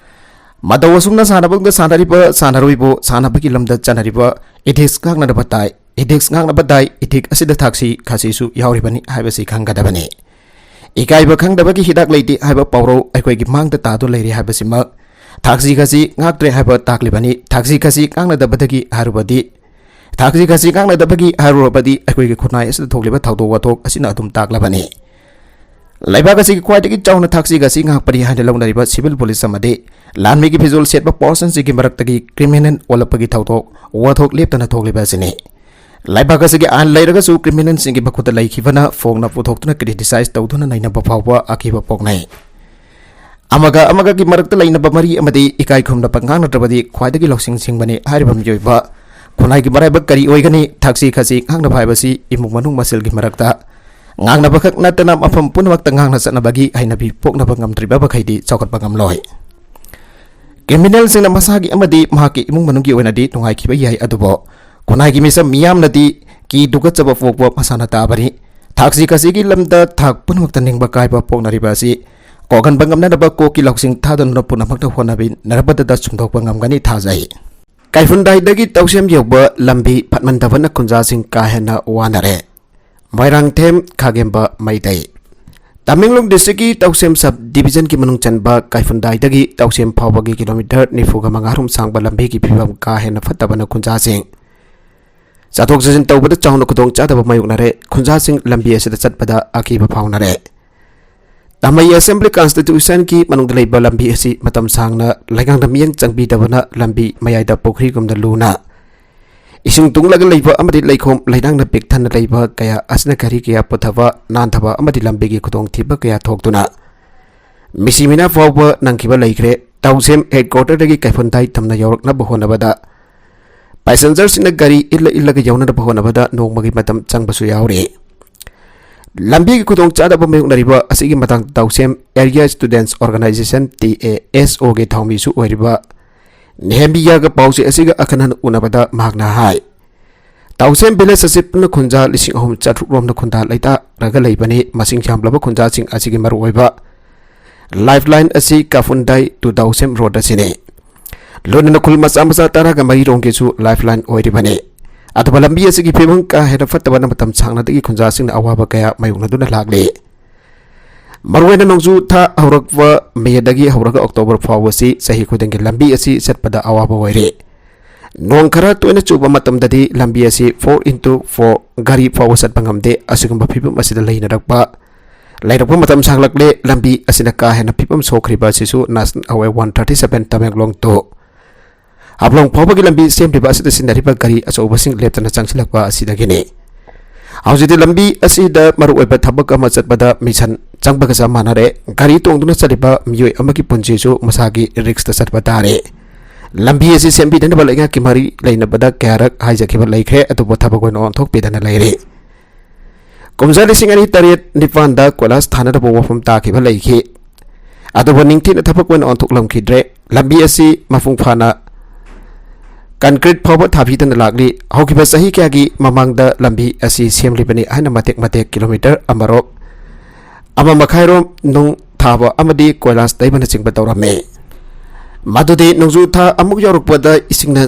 ꯃꯇꯧ ꯑꯁꯨꯝꯅ ꯁꯥꯟꯅꯕꯗ ꯁꯥꯟꯅꯔꯤꯕ ꯁꯥꯟꯅꯔꯣꯏꯕꯨ ꯁꯥꯟꯅꯕꯒꯤ ꯂꯝꯗ ꯆꯠꯅꯔꯤꯕ ethics ꯉꯥꯛꯅꯅꯕ ꯇꯥꯏ꯫ Ethics ꯉꯥꯛꯅꯕ ꯇꯥꯏ꯫ Ethic ꯑꯁꯤꯗ ꯊꯥꯛꯁꯤ ꯈꯥꯁꯤꯁꯨ ꯌꯥꯎꯔꯤꯕꯅꯤ ꯍꯥꯏꯕꯁꯤ ꯈꯪꯒꯗꯕꯅꯤ꯫ ꯏꯀꯥꯏꯕ ꯈꯪꯗꯕꯒꯤ ꯍꯤꯗꯥꯛ ꯂꯩꯇꯦ ꯍꯥꯏꯕ ꯄꯥꯎꯔꯧ ꯑꯩꯈꯣꯏꯒꯤ ꯃꯥꯡꯗ ꯇꯥꯗꯨꯅ ꯂꯩꯔꯤ ꯍꯥꯏꯕꯁꯤꯃꯛ ꯊꯥꯛꯁꯤ ꯈꯥꯁꯤ ꯉꯥꯛꯇ꯭ꯔꯦ ꯍꯥꯏꯕ ꯇꯥꯛꯂꯤꯕꯅꯤ꯫ ꯊꯥꯛꯁꯤ ꯈꯥꯁꯤ ꯉꯥꯛꯅꯗꯕꯗꯒꯤ ꯍꯥꯏꯔꯨꯕꯗꯤ ꯊꯥꯛꯁꯤ ꯈꯥꯁꯤ ꯉꯥꯛꯅꯗꯕꯒꯤ ꯍꯥꯏꯔꯨꯔꯕꯗꯤ ꯑꯩꯈꯣꯏꯒꯤ ꯈꯨꯟꯅꯥꯏ ꯑꯁꯤꯗ ꯊꯣꯛꯂꯤꯕ ꯊꯧꯗꯣꯛ ꯋꯥꯊꯣꯛ ꯑꯁꯤꯅ ꯑꯗꯨꯝ ꯇꯥꯛꯂꯕꯅꯤ꯫ ꯂꯩꯕꯥꯛ ꯑꯁꯤꯒꯤ ꯈ꯭ꯋꯥꯏꯗꯒꯤ ꯆꯥꯎꯅ ꯊꯥꯛꯁꯤ ꯈꯥꯁꯤ ꯉꯥꯛꯄꯅꯤ ꯍꯥꯏꯅ ꯂꯧꯅꯔꯤꯕ civil police ꯑꯃꯗꯤ ꯂꯥꯟꯃꯤꯒꯤ ꯐꯤꯖꯣꯜ ꯁꯦꯠꯄ personꯁꯤꯡꯒꯤ ꯃꯔꯛꯇꯒꯤ criminal ꯑꯣꯜꯂꯛꯄꯒꯤ ꯊꯧꯗꯣꯛ ꯋꯥꯊꯣꯛ ꯂꯦꯞꯇꯅ ꯊꯣꯛꯂꯤꯕ ꯑꯁꯤꯅꯤ꯫ ꯂꯩꯕꯥꯛ ꯑꯁꯤꯒꯤ ꯑꯥꯏꯟ ꯂꯩꯔꯒꯁꯨ criminalꯁꯤꯡꯒꯤ ꯃꯈꯨꯠꯇ ꯂꯩꯈꯤꯕꯅ ꯐꯣꯡꯅ ꯄꯨꯊꯣꯛꯇꯨꯅ criticize ꯇꯧꯗꯨꯅ ꯅꯩꯅꯕ ꯐꯥꯎꯕ ꯑꯀꯤꯕ ꯄꯣꯛꯅꯩ꯫ ꯑꯃꯒ ꯑꯃꯒꯒꯤ ꯃꯔꯛꯇ ꯂꯩꯅꯕ ꯃꯔꯤ ꯑꯃꯗꯤ ꯏꯀꯥꯏ ꯈꯨꯝꯅꯕ ꯉꯥꯡꯅꯗ꯭ꯔꯕꯗꯤ ꯈ꯭ꯋꯥꯏꯗꯒꯤ ꯂꯧꯁꯤꯡ ꯁꯤꯡꯕꯅꯤ ꯍꯥꯏꯔꯤꯕ ꯃꯤꯑꯣꯏꯕ ꯈꯨꯟꯅꯥꯏꯒꯤ ꯃꯔꯥꯏꯕꯛ ꯀꯔꯤ ꯑꯣꯏꯒꯅꯤ? ꯊꯛꯁꯤ ꯈꯥꯁꯤ ꯉꯥꯡꯅꯕ ꯍꯥꯏꯕꯁꯤ ꯏꯃꯨꯡ ꯃꯅꯨꯡ ꯃꯁꯦꯜꯒꯤ ꯃꯔꯛꯇ ꯉꯥꯡꯅꯕ ꯈꯛ ꯅꯠꯇꯅ ꯃꯐꯝ ꯄꯨꯝꯅꯃꯛꯇ ꯉꯥꯡꯅ ꯆꯠꯅꯕꯒꯤ ꯍꯩꯅꯕꯤ ꯄꯣꯛꯅꯕ ꯉꯝꯗ꯭ꯔꯤꯕ ꯃꯈꯩꯗꯤ ꯆꯥꯎꯈꯠꯄ ꯉꯝꯂꯣꯏ꯫ Criminalꯁꯤꯡꯅ ꯃꯁꯥꯒꯤ ꯑꯃꯗꯤ ꯃꯍꯥꯛꯀꯤ ꯏꯃꯨꯡ ꯃꯅꯨꯡꯒꯤ ꯑꯣꯏꯅꯗꯤ ꯅꯨꯡꯉꯥꯏꯈꯤꯕ ꯌꯥꯏ, ꯑꯗꯨꯕꯨ ꯈꯨꯟꯅꯥꯏꯒꯤ ꯃꯤꯆꯝ ꯃꯤꯌꯥꯝꯅꯗꯤ ꯀꯤ ꯇꯨꯀꯠꯆꯕ ꯄꯣꯛꯄ ꯃꯁꯥꯅ ꯇꯥꯕꯅꯤ꯫ ꯊꯥꯛꯁꯤ ꯈꯥꯁꯤꯒꯤ ꯂꯝꯗ ꯊꯥꯛ ꯄꯨꯝꯅꯃꯛꯇ ꯅꯤꯡꯕ ꯀꯥꯏꯕ ꯄꯣꯛꯅꯔꯤꯕ ꯑꯁꯤ ꯀꯣꯛꯍꯟꯕ ꯉꯝꯅꯅꯕ ꯀꯣꯛꯀꯤ ꯂꯧꯁꯤꯡ ꯊꯥꯗꯅ ꯄꯨꯝꯅꯃꯛꯇ ꯍꯣꯠꯅꯃꯤꯟꯅꯔꯕꯗ ꯁꯨꯝꯗꯣꯛꯄ ꯉꯝꯒꯅꯤ ꯊꯥꯖꯩ꯫ ꯀꯩꯐꯨꯟꯗꯥꯏꯗꯒꯤ ꯇꯧꯁꯦꯝ ꯌꯧꯕ ꯂꯝꯕꯤ ꯐꯠꯃꯟꯗꯕꯅ ꯈꯨꯟꯖꯥꯁꯤꯡ ꯀꯥ ꯍꯦꯟꯅ ꯋꯥꯅꯔꯦ꯫ ꯃꯣꯏꯔꯥꯡꯊꯦꯝ ꯈꯥꯒꯦꯝꯕ ꯃꯩꯇꯩ꯫ ꯇꯃꯦꯡꯂꯣꯡ districtꯀꯤ ꯇꯧꯁꯦꯝ sub divisionꯒꯤ ꯃꯅꯨꯡ ꯆꯟꯕ ꯀꯩꯐꯨꯟꯗꯥꯏꯗꯒꯤ ꯇꯧꯁꯦꯝ ꯐꯥꯎꯕꯒꯤ kilometre ꯅꯤꯐꯨꯒ ꯃꯉꯥ ꯔꯣꯝ ꯁꯥꯡꯕ ꯂꯝꯕꯤꯒꯤ ꯐꯤꯕꯝ ꯀꯥ ꯍꯦꯟꯅ ꯐꯠꯇꯕꯅ ꯈꯨꯟꯖꯥꯁꯤꯡ ꯆꯠꯊꯣꯛ ꯆꯠꯁꯤꯟ ꯇꯧꯕꯗ ꯆꯥꯎꯅ ꯈꯨꯗꯣꯡ ꯆꯥꯗꯕ ꯃꯥꯌꯣꯛꯅꯔꯦ꯫ ꯈꯨꯟꯖꯥꯁꯤꯡ ꯂꯝꯕꯤ ꯑꯁꯤꯗ ꯆꯠꯄꯗ ꯑꯀꯤꯕ ꯐꯥꯎꯅꯔꯦ꯫ ꯇꯥꯃꯩ Assembly Constituencyꯒꯤ ꯃꯅꯨꯡꯗ ꯂꯩꯕ ꯂꯝꯕꯤ ꯑꯁꯤ ꯃꯇꯝ ꯁꯥꯡꯅ ꯂꯩꯉꯥꯛꯅ ꯃꯤꯠꯌꯦꯡ ꯆꯪꯕꯤꯗꯕꯅ ꯂꯝꯕꯤ ꯃꯌꯥꯏꯗ ꯄꯨꯈ꯭ꯔꯤꯒꯨꯝꯅ ꯂꯨꯅ ꯏꯁꯤꯡ ꯇꯨꯡꯂꯒ ꯂꯩꯕ ꯑꯃꯗꯤ ꯂꯩꯈꯣꯝ ꯂꯩꯅꯥꯡꯅ ꯄꯤꯛ ꯊꯟꯅ ꯂꯩꯕ ꯀꯌꯥ ꯑꯁꯤꯅ ꯒꯥꯔꯤ ꯀꯌꯥ ꯄꯨꯊꯕ ꯅꯥꯟꯊꯕ ꯑꯃꯗꯤ ꯂꯝꯕꯤꯒꯤ ꯈꯨꯗꯣꯡꯊꯤꯕ ꯀꯌꯥ ꯊꯣꯛꯇꯨꯅ ꯃꯤꯁꯤ ꯃꯤꯅꯥ ꯐꯥꯎꯕ ꯅꯪꯈꯤꯕ ꯂꯩꯈ꯭ꯔꯦ꯫ ꯇꯧꯁꯦꯝ headquarterꯗꯒꯤ ꯀꯩꯐꯨꯟꯗꯥꯏ ꯇꯝꯅ ꯌꯧꯔꯛꯅꯕ ꯍꯣꯠꯅꯕꯗ passengerꯁꯤꯡꯅ ꯒꯥꯔꯤ ꯏꯜꯂ ꯏꯜꯂꯒ ꯌꯧꯅꯅꯕ ꯍꯣꯠꯅꯕꯗ ꯅꯣꯡꯃꯒꯤ ꯃꯇꯝ ꯆꯪꯕꯁꯨ ꯌꯥꯎꯔꯤ꯫ ꯂꯝꯕꯤꯒꯤ ꯈꯨꯗꯣꯡ ꯆꯥꯗꯕ ꯃꯥꯌꯣꯛꯅꯔꯤꯕ ꯑꯁꯤꯒꯤ ꯃꯇꯥꯡꯗ ꯇꯧꯁꯦꯝ Area Students Organisation, TASOꯒꯤ ꯊꯧꯃꯤꯁꯨ ꯑꯣꯏꯔꯤꯕ ꯅꯦꯍꯦꯃꯤꯌꯥꯒ ꯄꯥꯎꯆꯦ ꯑꯁꯤꯒ ꯑꯈꯟꯅꯅ ꯎꯅꯕꯗ ꯃꯍꯥꯛꯅ ꯍꯥꯏ, ꯇꯧꯁꯦꯝ village ꯑꯁꯤ ꯄꯨꯟꯅ ꯈꯨꯟꯖꯥ ꯂꯤꯁꯤꯡ ꯑꯍꯨꯝ ꯆꯥꯇ꯭ꯔꯨꯛ ꯔꯣꯝꯅ ꯈꯨꯟꯗꯥ ꯂꯩꯇꯥꯔꯒ ꯂꯩꯕꯅꯤ꯫ ꯃꯁꯤꯡ ꯌꯥꯝꯂꯕ ꯈꯨꯟꯖꯥꯁꯤꯡ ꯑꯁꯤꯒꯤ ꯃꯔꯨꯑꯣꯏꯕ lifeline ꯑꯁꯤ ꯀꯩꯐꯨꯟꯗꯥꯏ to ꯇꯧꯁꯦꯝ road ꯑꯁꯤꯅꯤ꯫ ꯂꯣꯏꯅꯅ ꯈꯨꯜ ꯃꯆꯥ ꯃꯆꯥ ꯇꯔꯥꯒ ꯃꯔꯤ ꯔꯣꯝꯒꯤꯁꯨ lifeline ꯑꯣꯏꯔꯤꯕꯅꯤ꯫ ꯑꯗꯨꯕꯨ ꯂꯝꯕꯤ ꯑꯁꯤꯒꯤ ꯐꯤꯕꯝ ꯀꯥ ꯍꯦꯟꯅ ꯐꯠꯇꯕꯅ ꯃꯇꯝ ꯁꯥꯡꯅꯗꯒꯤ ꯈꯨꯟꯖꯥꯁꯤꯡꯅ ꯑꯋꯥꯕ ꯀꯌꯥ ꯃꯥꯌꯣꯛꯅꯗꯨꯅ ꯂꯥꯛꯂꯤ꯫ ꯃꯔꯨꯑꯣꯏꯅ ꯅꯣꯡꯖꯨ ꯊꯥ ꯍꯧꯔꯛꯄ ꯃꯦꯗꯒꯤ ꯍꯧꯔꯒ ꯑꯣꯛꯇꯣꯕꯔ ꯐꯥꯎꯕꯁꯤ ꯆꯍꯤ ꯈꯨꯗꯤꯡꯒꯤ ꯂꯝꯕꯤ ꯑꯁꯤ ꯆꯠꯄꯗ ꯑꯋꯥꯕ ꯑꯣꯏꯔꯦ꯫ ꯅꯣꯡ ꯈꯔ ꯇꯣꯏꯅ ꯆꯨꯕ ꯃꯇꯝꯗꯗꯤ ꯂꯝꯕꯤ ꯑꯁꯤ four into four ꯒꯥꯔꯤ ꯐꯥꯎꯕ ꯆꯠꯄ ꯉꯝꯗꯦ꯫ ꯑꯁꯤꯒꯨꯝꯕ ꯐꯤꯕꯝ ꯑꯁꯤꯗ ꯂꯩꯅꯔꯛꯄ ꯂꯩꯔꯛꯄ ꯃꯇꯝ ꯁꯥꯡꯂꯛꯂꯦ꯫ ꯂꯝꯕꯤ ꯑꯁꯤꯅ ꯀꯥ ꯍꯦꯟꯅ ꯐꯤꯕꯝ ꯁꯣꯛꯈ꯭ꯔꯤꯕ ꯑꯁꯤꯁꯨ National Highway one thirty seven Tamenglong to ꯍꯥꯐꯂꯣꯡ ꯐꯥꯎꯕꯒꯤ ꯂꯝꯕꯤ ꯁꯦꯝꯂꯤꯕ ꯑꯁꯤꯗ ꯁꯤꯖꯤꯟꯅꯔꯤꯕ ꯒꯥꯔꯤ ꯑꯆꯧꯕꯁꯤꯡ ꯂꯦꯞꯇꯅ ꯆꯪꯁꯤꯜꯂꯛꯄ ꯑꯁꯤꯗꯒꯤꯅꯤ꯫ ꯍꯧꯖꯤꯛꯇꯤ ꯂꯝꯕꯤ ꯑꯁꯤꯗ ꯃꯔꯨꯑꯣꯏꯕ ꯊꯕꯛ ꯑꯃ ꯆꯠꯄꯗ ꯃꯤꯁꯟ ꯆꯪꯕꯒ ꯆꯞ ꯃꯥꯟꯅꯔꯦ꯫ ꯒꯥꯔꯤ ꯇꯣꯡꯗꯨꯅ ꯆꯠꯂꯤꯕ ꯃꯤꯑꯣꯏ ꯑꯃꯒꯤ ꯄꯨꯟꯁꯤꯁꯨ ꯃꯁꯥꯒꯤ ꯔꯤꯛꯁꯇ ꯆꯠꯄ ꯇꯥꯔꯦ꯫ ꯂꯝꯕꯤ ꯑꯁꯤ ꯁꯦꯝꯕꯤꯗꯅꯕ ꯂꯩꯉꯥꯛꯀꯤ ꯃꯔꯤ ꯂꯩꯅꯕꯗ ꯀꯌꯥꯔꯛ ꯍꯥꯏꯖꯈꯤꯕ ꯂꯩꯈ꯭ꯔꯦ, ꯑꯗꯨꯕꯨ ꯊꯕꯛ ꯑꯣꯏꯅ ꯑꯣꯟꯊꯣꯛꯄꯤꯗꯅ ꯂꯩꯔꯦ꯫ ꯀꯨꯝꯖꯥ ꯂꯤꯁꯤꯡ ꯑꯅꯤ ꯇꯔꯦꯠ ꯅꯤꯄꯥꯟꯗ ꯀꯣꯏꯂꯥꯁ ꯊꯥꯅꯅꯕ ꯋꯥꯐꯝ ꯇꯥꯈꯤꯕ ꯂꯩꯈꯤ, ꯑꯗꯨꯕꯨ ꯅꯤꯡꯊꯤꯅ ꯊꯕꯛ ꯑꯣꯏꯅ ꯑꯣꯟꯊꯣꯛꯂꯝꯈꯤꯗ꯭ꯔꯦ꯫ ꯂꯝꯕꯤ ꯑꯁꯤ ꯃꯄꯨꯡ ꯐꯥꯅ ꯀꯟꯀ꯭ꯔꯤꯠ ꯐꯥꯎꯕ ꯊꯥꯕꯤꯗꯅ ꯂꯥꯛꯂꯤ꯫ ꯍꯧꯈꯤꯕ ꯆꯍꯤ ꯀꯌꯥꯒꯤ ꯃꯃꯥꯡꯗ ꯂꯝꯕꯤ ꯑꯁꯤ ꯁꯦꯝꯂꯤꯕꯅꯤ ꯍꯥꯏꯅ ꯃꯇꯦꯛ ꯃꯇꯦꯛ ꯀꯤꯂꯣꯃꯤꯇꯔ ꯑꯃꯔꯣꯝ, ꯑꯃ ꯃꯈꯥꯏꯔꯣꯝ ꯅꯨꯡ ꯊꯥꯕ ꯑꯃꯗꯤ ꯀꯣꯏꯂꯥꯁ ꯇꯩꯕꯅꯆꯤꯡꯕ ꯇꯧꯔꯝꯃꯤ꯫ ꯃꯗꯨꯗꯤ ꯅꯣꯡꯖꯨ ꯊꯥ ꯑꯃꯨꯛ ꯌꯧꯔꯛꯄꯗ ꯏꯁꯤꯡꯅ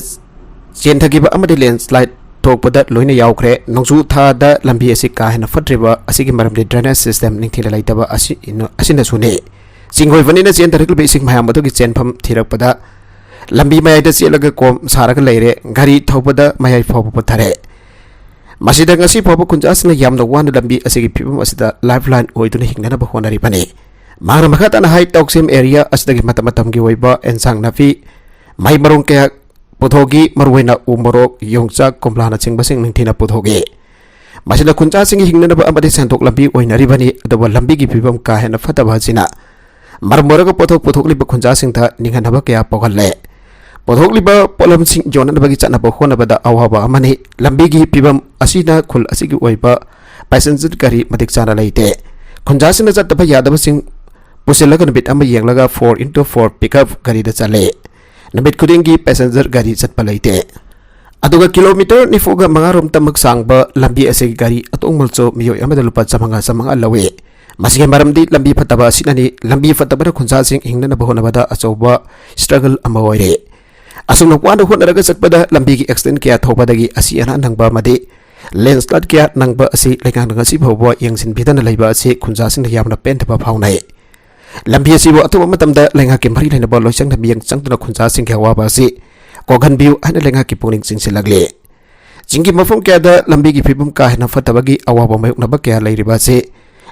ꯆꯦꯟꯊꯈꯤꯕ ꯑꯃꯗꯤ ꯂꯦꯟꯁ꯭ꯂꯥꯏꯗ ꯊꯣꯛꯄꯗ ꯂꯣꯏꯅ ꯌꯥꯎꯈ꯭ꯔꯦ꯫ ꯅꯣꯡꯖꯨ ꯊꯥꯗ ꯂꯝꯕꯤ ꯑꯁꯤ ꯀꯥ ꯍꯦꯟꯅ ꯐꯠꯇ꯭ꯔꯤꯕ ꯑꯁꯤꯒꯤ ꯃꯔꯝꯗꯤ drainage system ꯅꯤꯡꯊꯤꯅ ꯂꯩꯇꯕ ꯑꯁꯤ, ꯑꯁꯤꯅꯁꯨꯅꯤ꯫ ꯆꯤꯡ ꯑꯣꯏꯕꯅꯤꯅ ꯆꯦꯟꯊꯔꯛꯂꯤꯕ ꯏꯁꯤꯡ ꯃꯌꯥꯝ ꯑꯗꯨꯒꯤ ꯆꯦꯟꯐꯝ ꯊꯤꯔꯛꯄꯗ ꯂꯝꯕꯤ ꯃꯌꯥꯏꯗ ꯆꯦꯜꯂꯒ ꯀꯣꯝ ꯁꯥꯔꯒ ꯂꯩꯔꯦ꯫ ꯒꯥꯔꯤ ꯊꯧꯕꯗ ꯃꯌꯥꯏ ꯐꯥꯎꯕ ꯄꯨꯊꯔꯦ꯫ ꯃꯁꯤꯗ ꯉꯁꯤ ꯐꯥꯎꯕ ꯈꯨꯟꯖꯥꯁꯤꯡꯅ ꯌꯥꯝꯅ ꯋꯥꯅ ꯂꯝꯕꯤ ꯑꯁꯤꯒꯤ ꯐꯤꯕꯝ ꯑꯁꯤꯗ lifeline ꯑꯣꯏꯗꯨꯅ ꯍꯤꯡꯅꯅꯕ ꯍꯣꯠꯅꯔꯤꯕꯅꯤ꯫ ꯃꯍꯥꯛꯅ ꯃꯈꯥ ꯇꯥꯅ ꯍꯥꯏ, ꯇꯧꯁꯦꯝ area ꯑꯁꯤꯗꯒꯤ ꯃꯇꯝ ꯃꯇꯝꯒꯤ ꯑꯣꯏꯕ ꯑꯦꯟꯁꯥꯡ ꯅꯥꯄꯤ, ꯃꯍꯩ ꯃꯔꯣꯡ ꯀꯌꯥ ꯄꯨꯊꯣꯛꯏ, ꯃꯔꯨꯑꯣꯏꯅ ꯎ ꯃꯣꯔꯣꯛ, ꯌꯣꯡꯆꯥꯛ, ꯀꯣꯝꯂꯥꯅꯆꯤꯡꯕꯁꯤꯡ ꯅꯤꯡꯊꯤꯅ ꯄꯨꯊꯣꯛꯏ꯫ ꯃꯁꯤꯅ ꯈꯨꯟꯖꯥꯁꯤꯡꯒꯤ ꯍꯤꯡꯅꯅꯕ ꯑꯃꯗꯤ ꯁꯦꯟꯊꯣꯛ ꯂꯝꯕꯤ ꯑꯣꯏꯅꯔꯤꯕꯅꯤ, ꯑꯗꯨꯕꯨ ꯂꯝꯕꯤꯒꯤ ꯐꯤꯕꯝ ꯀꯥ ꯍꯦꯟꯅ ꯐꯠꯇꯕ ꯑꯁꯤꯅ ꯃꯔꯝ ꯑꯣꯏꯔꯒ ꯄꯣꯠꯊꯣꯛ ꯄꯨꯊꯣꯛꯂꯤꯕ ꯈꯨꯟꯖꯥꯁꯤꯡꯗ ꯅꯤꯡꯍꯟꯅꯕ ꯀꯌꯥ ꯄꯣꯛꯍꯜꯂꯦ꯫ ꯄꯨꯊꯣꯛꯂꯤꯕ ꯄꯣꯠꯂꯝꯁꯤꯡ ꯌꯣꯟꯅꯅꯕꯒꯤ ꯆꯠꯅꯕ ꯍꯣꯠꯅꯕꯗ ꯑꯋꯥꯕ ꯑꯃꯅꯤ꯫ ꯂꯝꯕꯤꯒꯤ ꯐꯤꯕꯝ ꯑꯁꯤꯅ ꯈꯨꯜ ꯑꯁꯤꯒꯤ ꯑꯣꯏꯕ passenger ꯒꯥꯔꯤ ꯃꯇꯤꯛ ꯆꯥꯅ ꯂꯩꯇꯦ꯫ ꯈꯨꯟꯖꯥꯁꯤꯡꯅ ꯆꯠꯇꯕ ꯌꯥꯗꯕꯁꯤꯡ ꯄꯨꯁꯤꯜꯂꯒ ꯅꯨꯃꯤꯠ ꯑꯃ ꯌꯦꯡꯂꯒ four into four pickup ꯒꯥꯔꯤꯗ ꯆꯠꯂꯦ꯫ ꯅꯨꯃꯤꯠ ꯈꯨꯗꯤꯡꯒꯤ passenger ꯒꯥꯔꯤ ꯆꯠꯄ ꯂꯩꯇꯦ꯫ ꯑꯗꯨꯒ ꯀꯤꯂꯣꯃꯤꯇꯔ ꯅꯤꯐꯨꯒ ꯃꯉꯥ ꯔꯣꯝꯇꯃꯛ ꯁꯥꯡꯕ ꯂꯝꯕꯤ ꯑꯁꯤꯒꯤ ꯒꯥꯔꯤ ꯑꯇꯣꯡꯕꯁꯨ ꯃꯤꯑꯣꯏ ꯑꯃꯗ ꯂꯨꯄꯥ ꯆꯥꯃꯉꯥ, ꯆꯥꯃꯉꯥ ꯂꯧꯏ꯫ ꯃꯁꯤꯒꯤ ꯃꯔꯝꯗꯤ ꯂꯝꯕꯤ ꯐꯠꯇꯕ ꯑꯁꯤꯅꯅꯤ꯫ ꯂꯝꯕꯤ ꯐꯠꯇꯕꯅ ꯈꯨꯟꯖꯥꯁꯤꯡ ꯍꯤꯡꯅꯅꯕ ꯍꯣꯠꯅꯕꯗ ꯑꯆꯧꯕ struggle ꯑꯃ ꯑꯣꯏꯔꯦ꯫ ꯑꯁꯨꯝꯅ ꯋꯥꯅ ꯍꯣꯠꯅꯔꯒ ꯆꯠꯄꯗ ꯂꯝꯕꯤꯒꯤ accident ꯀꯌꯥ ꯊꯣꯛꯄꯗꯒꯤ ꯑꯁꯤ ꯑꯅꯥ ꯅꯪꯕ ꯑꯃꯗꯤ landslide ꯀꯌꯥ ꯅꯪꯕ ꯑꯁꯤ ꯂꯩꯉꯥꯛꯅ ꯉꯁꯤ ꯐꯥꯎꯕ ꯌꯦꯡꯁꯤꯟꯕꯤꯗꯅ ꯂꯩꯕ ꯑꯁꯤ ꯈꯨꯟꯖꯥꯁꯤꯡꯅ ꯌꯥꯝꯅ ꯄꯦꯟꯗꯕ ꯐꯥꯎꯅꯩ꯫ ꯂꯝꯕꯤ ꯑꯁꯤꯕꯨ ꯑꯊꯨꯕ ꯃꯇꯝꯗ ꯂꯩꯉꯥꯛꯀꯤ ꯃꯔꯤ ꯂꯩꯅꯕ ꯂꯣꯏꯁꯪꯅ ꯃꯤꯠꯌꯦꯡ ꯆꯪꯗꯨꯅ ꯈꯨꯟꯖꯥꯁꯤꯡꯒꯤ ꯑꯋꯥꯕ ꯑꯁꯤ ꯀꯣꯛꯍꯟꯕꯤꯌꯨ ꯍꯥꯏꯅ ꯂꯩꯉꯥꯛꯀꯤ ꯄꯨꯛꯅꯤꯡ ꯆꯤꯡꯁꯤꯜꯂꯛꯂꯤ꯫ ꯆꯤꯡꯒꯤ ꯃꯐꯝ ꯀꯌꯥꯗ ꯂꯝꯕꯤꯒꯤ ꯐꯤꯕꯝ ꯀꯥ ꯍꯦꯟꯅ ꯐꯠꯇꯕꯒꯤ ꯑꯋꯥꯕ ꯃꯥꯌꯣꯛꯅꯕ ꯀꯌꯥ ꯂꯩꯔꯤꯕ ꯑꯁꯤ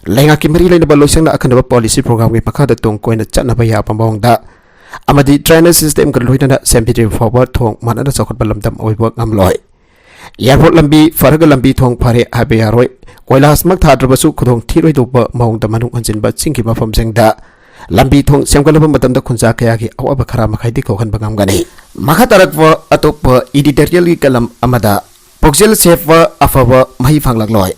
ꯂꯩꯉꯥꯛꯀꯤ ꯃꯔꯤ ꯂꯩꯅꯕ ꯂꯣꯏꯁꯪꯅ ꯑꯈꯟꯅꯕ policy program ꯒꯤ ꯃꯈꯥꯗ ꯇꯨꯡ ꯀꯣꯏꯅ ꯆꯠꯅꯕ ꯌꯥꯕ ꯃꯑꯣꯡꯗ ꯑꯃꯗꯤ drainage systemꯒ ꯂꯣꯏꯅꯅ ꯁꯦꯝꯕꯤꯗ꯭ꯔꯤꯕ ꯐꯥꯎꯕ ꯊꯣꯡ ꯃꯥꯟꯅꯅ ꯆꯥꯎꯈꯠꯄ ꯂꯝꯗꯝ ꯑꯣꯏꯕ ꯉꯝꯂꯣꯏ꯫ Airport ꯂꯝꯕꯤ ꯐꯔꯒ ꯂꯝꯕꯤ ꯊꯣꯡ ꯐꯔꯦ ꯍꯥꯏꯕ ꯌꯥꯔꯣꯏ꯫ ꯀꯣꯏꯂꯥꯁꯃꯛ ꯊꯥꯗ꯭ꯔꯕꯁꯨ ꯈꯨꯗꯣꯡ ꯊꯤꯔꯣꯏꯗꯧꯕ ꯃꯑꯣꯡꯗ ꯃꯅꯨꯡ ꯍꯟꯖꯤꯟꯕ ꯆꯤꯡꯒꯤ ꯃꯐꯝꯁꯤꯡꯗ ꯂꯝꯕꯤ ꯊꯣꯡ ꯁꯦꯝꯒꯠꯂꯕ ꯃꯇꯝꯗ ꯈꯨꯟꯖꯥ ꯀꯌꯥꯒꯤ ꯑꯋꯥꯕ ꯈꯔ ꯃꯈꯩꯗꯤ ꯀꯣꯛꯍꯟꯕ ꯉꯝꯒꯅꯤ꯫ ꯃꯈꯥ ꯇꯥꯔꯛꯄ ꯑꯇꯣꯞꯄ editorialꯒꯤ ꯀꯂꯝ ꯑꯃꯗ ꯄꯨꯛꯆꯦꯜ ꯁꯦꯞꯄ ꯑꯐꯕ ꯃꯍꯩ ꯐꯪꯂꯛꯂꯣꯏ꯫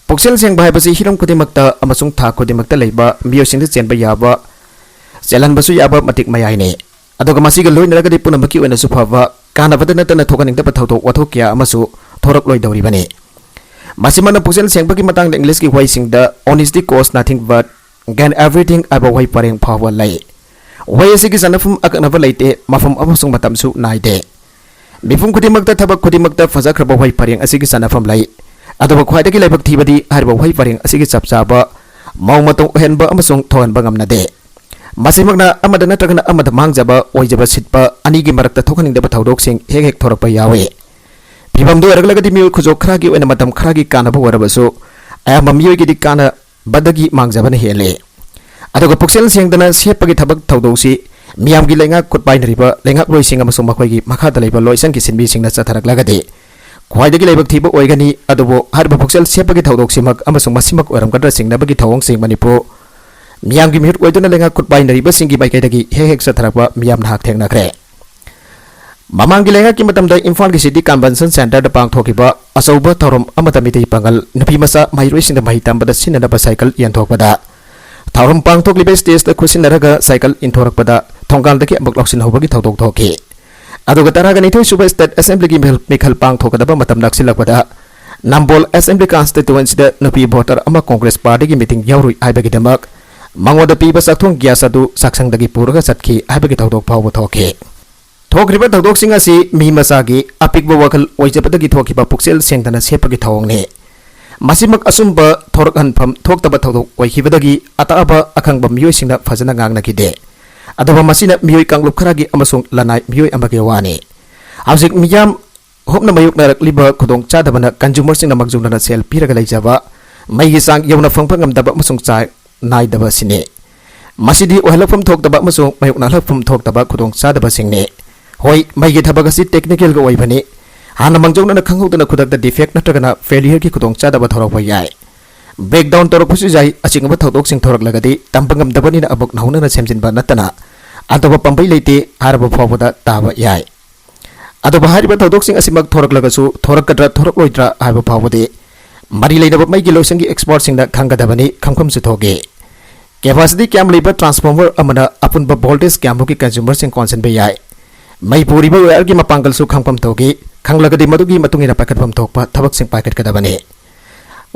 ꯄꯨꯛꯆꯦꯜ ꯁꯦꯡꯕ ꯍꯥꯏꯕꯁꯤ ꯍꯤꯔꯝ ꯈꯨꯗꯤꯡꯃꯛꯇ ꯑꯃꯁꯨꯡ ꯊꯥꯛ ꯈꯨꯗꯤꯡꯃꯛꯇ ꯂꯩꯕ ꯃꯤꯑꯣꯏꯁꯤꯡꯗ ꯆꯦꯟꯕ ꯌꯥꯕ, ꯆꯦꯜꯍꯟꯕꯁꯨ ꯌꯥꯕ ꯃꯇꯤꯛ ꯃꯌꯥꯏꯅꯤ꯫ ꯑꯗꯨꯒ ꯃꯁꯤꯒ ꯂꯣꯏꯅꯔꯒꯗꯤ ꯄꯨꯝꯅꯃꯛꯀꯤ ꯑꯣꯏꯅꯁꯨ ꯐꯕ, ꯀꯥꯟꯅꯕꯗ ꯅꯠꯇꯅ ꯊꯣꯛꯍꯟꯅꯤꯡꯗꯕ ꯊꯧꯗꯣꯛ ꯋꯥꯊꯣꯛ ꯀꯌꯥ ꯑꯃꯁꯨ ꯊꯣꯔꯛꯂꯣꯏꯗꯧꯔꯤꯕꯅꯤ꯫ ꯃꯁꯤꯃꯛꯅ ꯄꯨꯛꯆꯦꯜ ꯁꯦꯡꯕꯒꯤ ꯃꯇꯥꯡꯗ Englishꯀꯤ ꯋꯥꯍꯩꯁꯤꯡꯗ "Honesty costs nothing but gain everything" ꯍꯥꯏꯕ ꯋꯥꯍꯩ ꯄꯔꯦꯡ ꯐꯥꯎꯕ ꯂꯩ꯫ ꯋꯥꯍꯩ ꯑꯁꯤꯒꯤ ꯆꯟꯅꯐꯝ ꯑꯀꯛꯅꯕ ꯂꯩꯇꯦ, ꯃꯐꯝ ꯑꯃꯁꯨꯡ ꯃꯇꯝꯁꯨ ꯅꯥꯏꯗꯦ꯫ ꯃꯤꯄꯨꯝ ꯈꯨꯗꯤꯡꯃꯛꯇ ꯊꯕꯛ ꯈꯨꯗꯤꯡꯃꯛꯇ ꯐꯖꯈ꯭ꯔꯕ ꯋꯥꯍꯩ ꯄꯔꯦꯡ ꯑꯁꯤꯒꯤ ꯆꯟꯅꯐꯝ ꯂꯩ, ꯑꯗꯨꯕꯨ ꯈ꯭ꯋꯥꯏꯗꯒꯤ ꯂꯥꯏꯕꯛ ꯊꯤꯕꯗꯤ ꯍꯥꯏꯔꯤꯕ ꯋꯥꯍꯩ ꯄꯔꯦꯡ ꯑꯁꯤꯒꯤ ꯆꯞ ꯆꯥꯕ ꯃꯑꯣꯡ ꯃꯇꯧ ꯑꯣꯏꯍꯟꯕ ꯑꯃꯁꯨꯡ ꯊꯣꯛꯍꯟꯕ ꯉꯝꯅꯗꯦ꯫ ꯃꯁꯤꯃꯛꯅ ꯑꯃꯗ ꯅꯠꯇ꯭ꯔꯒꯅ ꯑꯃꯗ ꯃꯥꯡꯖꯕ, ꯑꯣꯏꯖꯕ ꯁꯤꯠꯄ ꯑꯅꯤꯒꯤ ꯃꯔꯛꯇ ꯊꯣꯛꯍꯟꯅꯤꯡꯗꯕ ꯊꯧꯗꯣꯛꯁꯤꯡ ꯍꯦꯛ ꯍꯦꯛ ꯊꯣꯔꯛꯄ ꯌꯥꯎꯏ꯫ ꯐꯤꯕꯝꯗꯨ ꯑꯣꯏꯔꯛꯂꯒꯗꯤ ꯃꯤꯑꯣꯏ ꯈꯨꯖꯣꯛ ꯈꯔꯒꯤ ꯑꯣꯏꯅ ꯃꯇꯝ ꯈꯔꯒꯤ ꯀꯥꯟꯅꯕ ꯑꯣꯏꯔꯕꯁꯨ, ꯑꯌꯥꯝꯕ ꯃꯤꯑꯣꯏꯒꯤꯗꯤ ꯀꯥꯟꯅꯕꯗꯒꯤ ꯃꯥꯡꯖꯕꯅ ꯍꯦꯜꯂꯤ꯫ ꯑꯗꯨꯒ ꯄꯨꯛꯆꯦꯜ ꯁꯦꯡꯗꯅ ꯁꯦꯞꯄꯒꯤ ꯊꯕꯛ ꯊꯧꯗꯣꯛꯁꯤ ꯃꯤꯌꯥꯝꯒꯤ ꯂꯩꯉꯥꯛ ꯈꯨꯠ ꯄꯥꯏꯅꯔꯤꯕ ꯂꯩꯉꯥꯛꯂꯣꯏꯁꯤꯡ ꯑꯃꯁꯨꯡ ꯃꯈꯣꯏꯒꯤ ꯃꯈꯥꯗ ꯂꯩꯕ ꯂꯣꯏꯁꯪꯒꯤ ꯁꯤꯟꯃꯤꯁꯤꯡꯅ ꯆꯠꯊꯔꯛꯂꯒꯗꯤ ꯈ꯭ꯋꯥꯏꯗꯒꯤ ꯂꯥꯏꯕꯛ ꯊꯤꯕ ꯑꯣꯏꯒꯅꯤ꯫ ꯑꯗꯨꯕꯨ ꯍꯥꯏꯔꯤꯕ ꯄꯨꯛꯆꯦꯜ ꯁꯦꯞꯄꯒꯤ ꯊꯧꯗꯣꯛꯁꯤꯃꯛ ꯑꯃꯁꯨꯡ ꯃꯁꯤꯃꯛ ꯑꯣꯏꯔꯝꯒꯗ꯭ꯔꯥ ꯆꯤꯡꯅꯕꯒꯤ ꯊꯧꯑꯣꯡꯁꯤꯡ ꯃꯅꯤꯄꯨꯔ ꯃꯤꯌꯥꯝꯒꯤ ꯃꯤꯍꯨꯠ ꯑꯣꯏꯗꯨꯅ ꯂꯩꯉꯥꯛ ꯈꯨꯠ ꯄꯥꯏꯅꯔꯤꯕꯁꯤꯡꯒꯤ ꯃꯥꯏꯀꯩꯗꯒꯤ ꯍꯦꯛ ꯍꯦꯛ ꯆꯠꯊꯔꯛꯄ ꯃꯤꯌꯥꯝꯅ ꯍꯛꯊꯦꯡꯅꯈ꯭ꯔꯦ꯫ ꯃꯃꯥꯡꯒꯤ ꯂꯩꯉꯥꯛꯀꯤ ꯃꯇꯝꯗ ꯏꯝꯐꯥꯜꯒꯤ City Convention Centreꯗ ꯄꯥꯡꯊꯣꯛꯈꯤꯕ ꯑꯆꯧꯕ ꯊꯧꯔꯝ ꯑꯃꯗ ꯃꯤꯇꯩ ꯄꯥꯉꯜ ꯅꯨꯄꯤ ꯃꯆꯥ ꯃꯍꯩꯔꯣꯏꯁꯤꯡꯗ ꯃꯍꯩ ꯇꯝꯕꯗ ꯁꯤꯖꯤꯟꯅꯅꯕ ꯁꯥꯏꯀꯜ ꯌꯦꯟꯊꯣꯛꯄꯗ, ꯊꯧꯔꯝ ꯄꯥꯡꯊꯣꯛꯂꯤꯕ stageꯇ ꯈꯨꯠꯁꯤꯟꯅꯔꯒ ꯁꯥꯏꯀꯜ ꯏꯟꯊꯣꯔꯛꯄꯗ ꯊꯣꯡꯒꯥꯜꯗꯒꯤ ꯑꯃꯨꯛ ꯂꯧꯁꯤꯟꯍꯧꯕꯒꯤ ꯊꯧꯗꯣꯛ ꯊꯣꯛꯈꯤ꯫ ꯑꯗꯨꯒ ꯇꯔꯥꯒ ꯅꯤꯊꯣꯏ ꯁꯨꯕ State Assemblyꯒꯤ ꯃꯤꯍꯨ-, ꯃꯤꯈꯜ ꯄꯥꯡꯊꯣꯛꯀꯗꯕ ꯃꯇꯝ ꯅꯛꯁꯤꯜꯂꯛꯄꯗ ꯅꯝꯕꯣꯜ Assembly Constituencyꯗ ꯅꯨꯄꯤ voter ꯑꯃ Congress Partyꯒꯤ meeting ꯌꯥꯎꯔꯨꯏ ꯍꯥꯏꯕꯒꯤꯗꯃꯛ ꯃꯉꯣꯟꯗ ꯄꯤꯕ ꯆꯥꯛꯊꯣꯡ gas ꯑꯗꯨ ꯆꯥꯛꯁꯪꯗꯒꯤ ꯄꯨꯔꯒ ꯆꯠꯈꯤ ꯍꯥꯏꯕꯒꯤ ꯊꯧꯗꯣꯛ ꯐꯥꯎꯕ ꯊꯣꯛꯈꯤ꯫ ꯊꯣꯛꯈ꯭ꯔꯤꯕ ꯊꯧꯗꯣꯛꯁꯤꯡ ꯑꯁꯤ ꯃꯤ ꯃꯆꯥꯒꯤ ꯑꯄꯤꯛꯄ ꯋꯥꯈꯜ ꯑꯣꯏꯖꯕꯗꯒꯤ ꯊꯣꯛꯈꯤꯕ ꯄꯨꯛꯆꯦꯜ ꯁꯦꯡꯗꯅ ꯁꯦꯞꯄꯒꯤ ꯊꯧꯑꯣꯡꯅꯤ꯫ ꯃꯁꯤꯃꯛ ꯑꯆꯨꯝꯕ ꯊꯣꯔꯛꯍꯟꯐꯝ ꯊꯣꯛꯇꯕ ꯊꯧꯗꯣꯛ ꯑꯣꯏꯈꯤꯕꯗꯒꯤ ꯑꯇꯥꯕ ꯑꯈꯪꯕ ꯃꯤꯑꯣꯏꯁꯤꯡꯅ ꯐꯖꯅ ꯉꯥꯡꯅꯈꯤꯗꯦ꯫ ꯑꯗꯨꯕꯨ ꯃꯁꯤꯅ ꯃꯤꯑꯣꯏ ꯀꯥꯡꯂꯨꯞ ꯈꯔꯒꯤ ꯑꯃꯁꯨꯡ ꯂꯅꯥꯏ ꯃꯤꯑꯣꯏ ꯑꯃꯒꯤ ꯋꯥꯅꯤ꯫ ꯍꯧꯖꯤꯛ ꯃꯤꯌꯥꯝ ꯍꯨꯞꯅ ꯃꯥꯌꯣꯛꯅꯔꯛꯂꯤꯕ ꯈꯨꯗꯣꯡꯆꯥꯗꯕꯅ consumerꯁꯤꯡꯅ ꯃꯥꯡꯖꯧꯅꯅ ꯁꯦꯜ ꯄꯤꯔꯒ ꯂꯩꯖꯕ ꯃꯩꯒꯤ ꯆꯥꯡ ꯌꯧꯅ ꯐꯪꯕ ꯉꯝꯗꯕ ꯑꯃꯁꯨꯡ ꯆꯥꯡ ꯅꯥꯏꯗꯕ ꯑꯁꯤꯅꯤ꯫ ꯃꯁꯤꯗꯤ ꯑꯣꯏꯍꯜꯂꯛꯐꯝ ꯊꯣꯛꯇꯕ ꯑꯃꯁꯨꯡ ꯃꯥꯌꯣꯛꯅꯍꯜꯂꯛꯐꯝ ꯊꯣꯛꯇꯕ ꯈꯨꯗꯣꯡꯆꯥꯗꯕꯁꯤꯡꯅꯤ꯫ ꯍꯣꯏ, ꯃꯩꯒꯤ ꯊꯕꯛ ꯑꯁꯤ technicalꯒ ꯑꯣꯏꯕꯅꯤ꯫ ꯍꯥꯟꯅ ꯃꯥꯡꯖꯧꯅꯅ ꯈꯪꯍꯧꯗꯅ ꯈꯨꯗꯛꯇ defect ꯅꯠꯇ꯭ꯔꯒꯅ failureꯒꯤ ꯈꯨꯗꯣꯡꯆꯥꯗꯕ ꯊꯣꯔꯛꯄ ꯌꯥꯏ꯫ Breakdown ꯇꯧꯔꯛꯄꯁꯨ ꯌꯥꯏ꯫ ꯑꯆꯤꯡꯕ ꯊꯧꯗꯣꯛꯁꯤꯡ ꯊꯣꯔꯛꯂꯒꯗꯤ ꯇꯝꯕ ꯉꯝꯗꯕꯅꯤꯅ ꯑꯃꯨꯛ ꯅꯧꯅꯅ ꯁꯦꯝꯖꯤꯟꯕ ꯅꯠꯇꯅ ꯑꯇꯣꯞꯄ ꯄꯥꯝꯕꯩ ꯂꯩꯇꯦ ꯍꯥꯏꯔꯕ ꯐꯥꯎꯕꯗ ꯇꯥꯕ ꯌꯥꯏ꯫ ꯑꯗꯨꯕꯨ ꯍꯥꯏꯔꯤꯕ ꯊꯧꯗꯣꯛꯁꯤꯡ ꯑꯁꯤꯃꯛ ꯊꯣꯔꯛꯂꯒꯁꯨ ꯊꯣꯔꯛꯀꯗ꯭ꯔꯥ ꯊꯣꯔꯛꯂꯣꯏꯗ꯭ꯔꯥ ꯍꯥꯏꯕ ꯐꯥꯎꯕꯗꯤ ꯃꯔꯤ ꯂꯩꯅꯕ ꯃꯩꯒꯤ ꯂꯣꯏꯁꯪꯒꯤ expertꯁꯤꯡꯅ ꯈꯪꯒꯗꯕꯅꯤ, ꯈꯪꯐꯝꯁꯨ ꯊꯣꯛꯏ꯫ Capacity ꯀꯌꯥꯝ ꯂꯩꯕ transformer ꯑꯃꯅ ꯑꯄꯨꯟꯕ voltage ꯀꯌꯥꯃꯨꯛꯀꯤ consumerꯁꯤꯡ ꯀꯣꯟꯁꯤꯟꯕ ꯌꯥꯏ? ꯃꯩ ꯄꯨꯔꯤꯕ wireꯒꯤ ꯃꯄꯥꯡꯒꯜꯁꯨ ꯈꯪꯐꯝ ꯊꯣꯛꯏ꯫ ꯈꯪꯂꯒꯗꯤ ꯃꯗꯨꯒꯤ ꯃꯇꯨꯡ ꯏꯟꯅ ꯄꯥꯏꯈꯠꯐꯝ ꯊꯣꯛꯄ ꯊꯕꯛꯁꯤꯡ ꯄꯥꯏꯈꯠꯀꯗꯕꯅꯤ꯫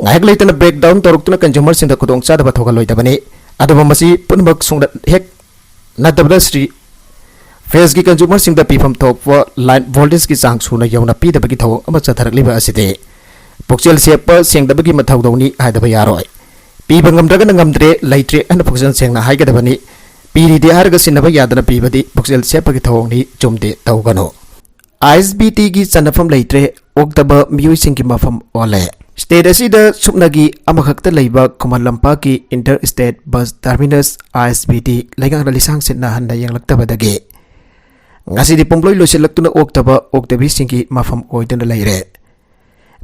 ꯉꯥꯏꯍꯥꯛ ꯂꯩꯇꯅ breakdown ꯇꯧꯔꯛꯇꯨꯅ consumerꯁꯤꯡꯗ ꯈꯨꯗꯣꯡꯆꯥꯗꯕ ꯊꯣꯛꯍꯜꯂꯣꯏꯗꯕꯅꯤ꯫ ꯑꯗꯨꯕꯨ ꯃꯁꯤ ꯄꯨꯝꯅꯃꯛ ꯁꯨꯡꯅ ꯍꯦꯛ ꯅꯠꯇꯕꯗ ꯁ꯭ꯔꯤ phaseꯀꯤ consumerꯁꯤꯡꯗ ꯄꯤꯐꯝ ꯊꯣꯛꯄ line voltageꯀꯤ ꯆꯥꯡ ꯁꯨꯅ ꯌꯧꯅ ꯄꯤꯗꯕꯒꯤ ꯊꯧꯑꯣꯡ ꯑꯃ ꯆꯠꯊꯔꯛꯂꯤꯕ ꯑꯁꯤꯗꯤ ꯄꯨꯛꯆꯦꯜ ꯁꯦꯞꯄ ꯁꯦꯡꯗꯕꯒꯤ ꯃꯊꯧꯗꯧꯅꯤ ꯍꯥꯏꯗꯕ ꯌꯥꯔꯣꯏ꯫ ꯄꯤꯕ ꯉꯝꯗ꯭ꯔꯒꯅ ꯉꯝꯗ꯭ꯔꯦ, ꯂꯩꯇ꯭ꯔꯦ ꯍꯥꯏꯅ ꯄꯨꯛꯆꯦꯜ ꯁꯦꯡꯅ ꯍꯥꯏꯒꯗꯕꯅꯤ꯫ ꯄꯤꯔꯤꯗꯦ ꯍꯥꯏꯔꯒ ꯁꯤꯟꯅꯕ ꯌꯥꯗꯅ ꯄꯤꯕꯗꯤ ꯄꯨꯛꯆꯦꯜ ꯁꯦꯞꯄꯒꯤ ꯊꯧꯑꯣꯡꯅꯤ, ꯆꯨꯝꯗꯦ, ꯇꯧꯒꯅꯨ꯫ ISBTꯒꯤ ꯆꯟꯅꯐꯝ ꯂꯩꯇ꯭ꯔꯦ, ꯑꯣꯛꯇꯕ ꯃꯤꯑꯣꯏꯁꯤꯡꯒꯤ ꯃꯐꯝ ꯑꯣꯜꯂꯦ꯫ State ꯑꯁꯤꯗ ꯁꯨꯞꯅꯒꯤ ꯑꯃꯈꯛꯇ ꯂꯩꯕ ꯈꯨꯃꯟ ꯂꯝꯄꯥꯛꯀꯤ inter state bus terminus ISBT ꯂꯩꯉꯥꯛꯅ ꯂꯤꯁꯥꯡ ꯁꯤꯠꯅ ꯍꯟꯅ ꯌꯦꯡꯂꯛꯇꯕꯗꯒꯤ ꯉꯁꯤꯗꯤ ꯄꯨꯝꯂꯣꯏ ꯂꯣꯏꯁꯤꯜꯂꯛꯇꯨꯅ ꯑꯣꯛꯇꯕ ꯑꯣꯛꯇꯕꯤꯁꯤꯡꯒꯤ ꯃꯐꯝ ꯑꯣꯏꯗꯨꯅ ꯂꯩꯔꯦ꯫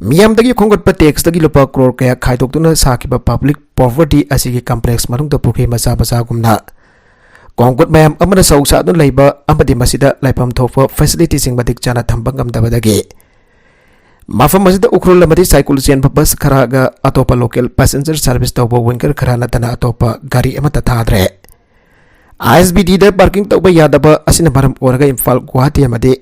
ꯃꯤꯌꯥꯝꯗꯒꯤ ꯈꯣꯝꯒꯠꯄ taxꯇꯒꯤ ꯂꯨꯄꯥ crore ꯀꯌꯥ ꯈꯥꯏꯗꯣꯛꯇꯨꯅ ꯁꯥꯈꯤꯕ public property ꯑꯁꯤꯒꯤ complex ꯃꯅꯨꯡꯗ ꯄꯨꯈ꯭ꯔꯤ ꯃꯆꯥ ꯃꯆꯥꯒꯨꯝꯅ concrete ꯃꯌꯥꯝ ꯑꯃꯅ ꯁꯧ ꯁꯥꯗꯨꯅ ꯂꯩꯕ ꯑꯃꯗꯤ ꯃꯁꯤꯗ ꯂꯩꯐꯝ ꯊꯣꯛꯄ facilityꯁꯤꯡ ꯃꯇꯤꯛ ꯆꯥꯅ ꯊꯝꯕ ꯉꯝꯗꯕꯗꯒꯤ ꯃꯐꯝ ꯑꯁꯤꯗ ꯎꯈ꯭ꯔꯨꯜ ꯑꯃꯗꯤ ꯁꯥꯏꯀꯨꯜ ꯆꯦꯟꯕ bus ꯈꯔꯒ ꯑꯇꯣꯞꯄ local passenger service ꯇꯧꯕ winger ꯈꯔ ꯅꯠꯇꯅ ꯑꯇꯣꯞꯄ ꯒꯥꯔꯤ ꯑꯃꯠꯇ ꯊꯥꯗ꯭ꯔꯦ꯫ ISBTꯗ parking ꯇꯧꯕ ꯌꯥꯗꯕ ꯑꯁꯤꯅ ꯃꯔꯝ ꯑꯣꯏꯔꯒ ꯏꯝꯐꯥꯜ, ꯒꯨꯋꯥꯍꯥꯇꯤ ꯑꯃꯗꯤ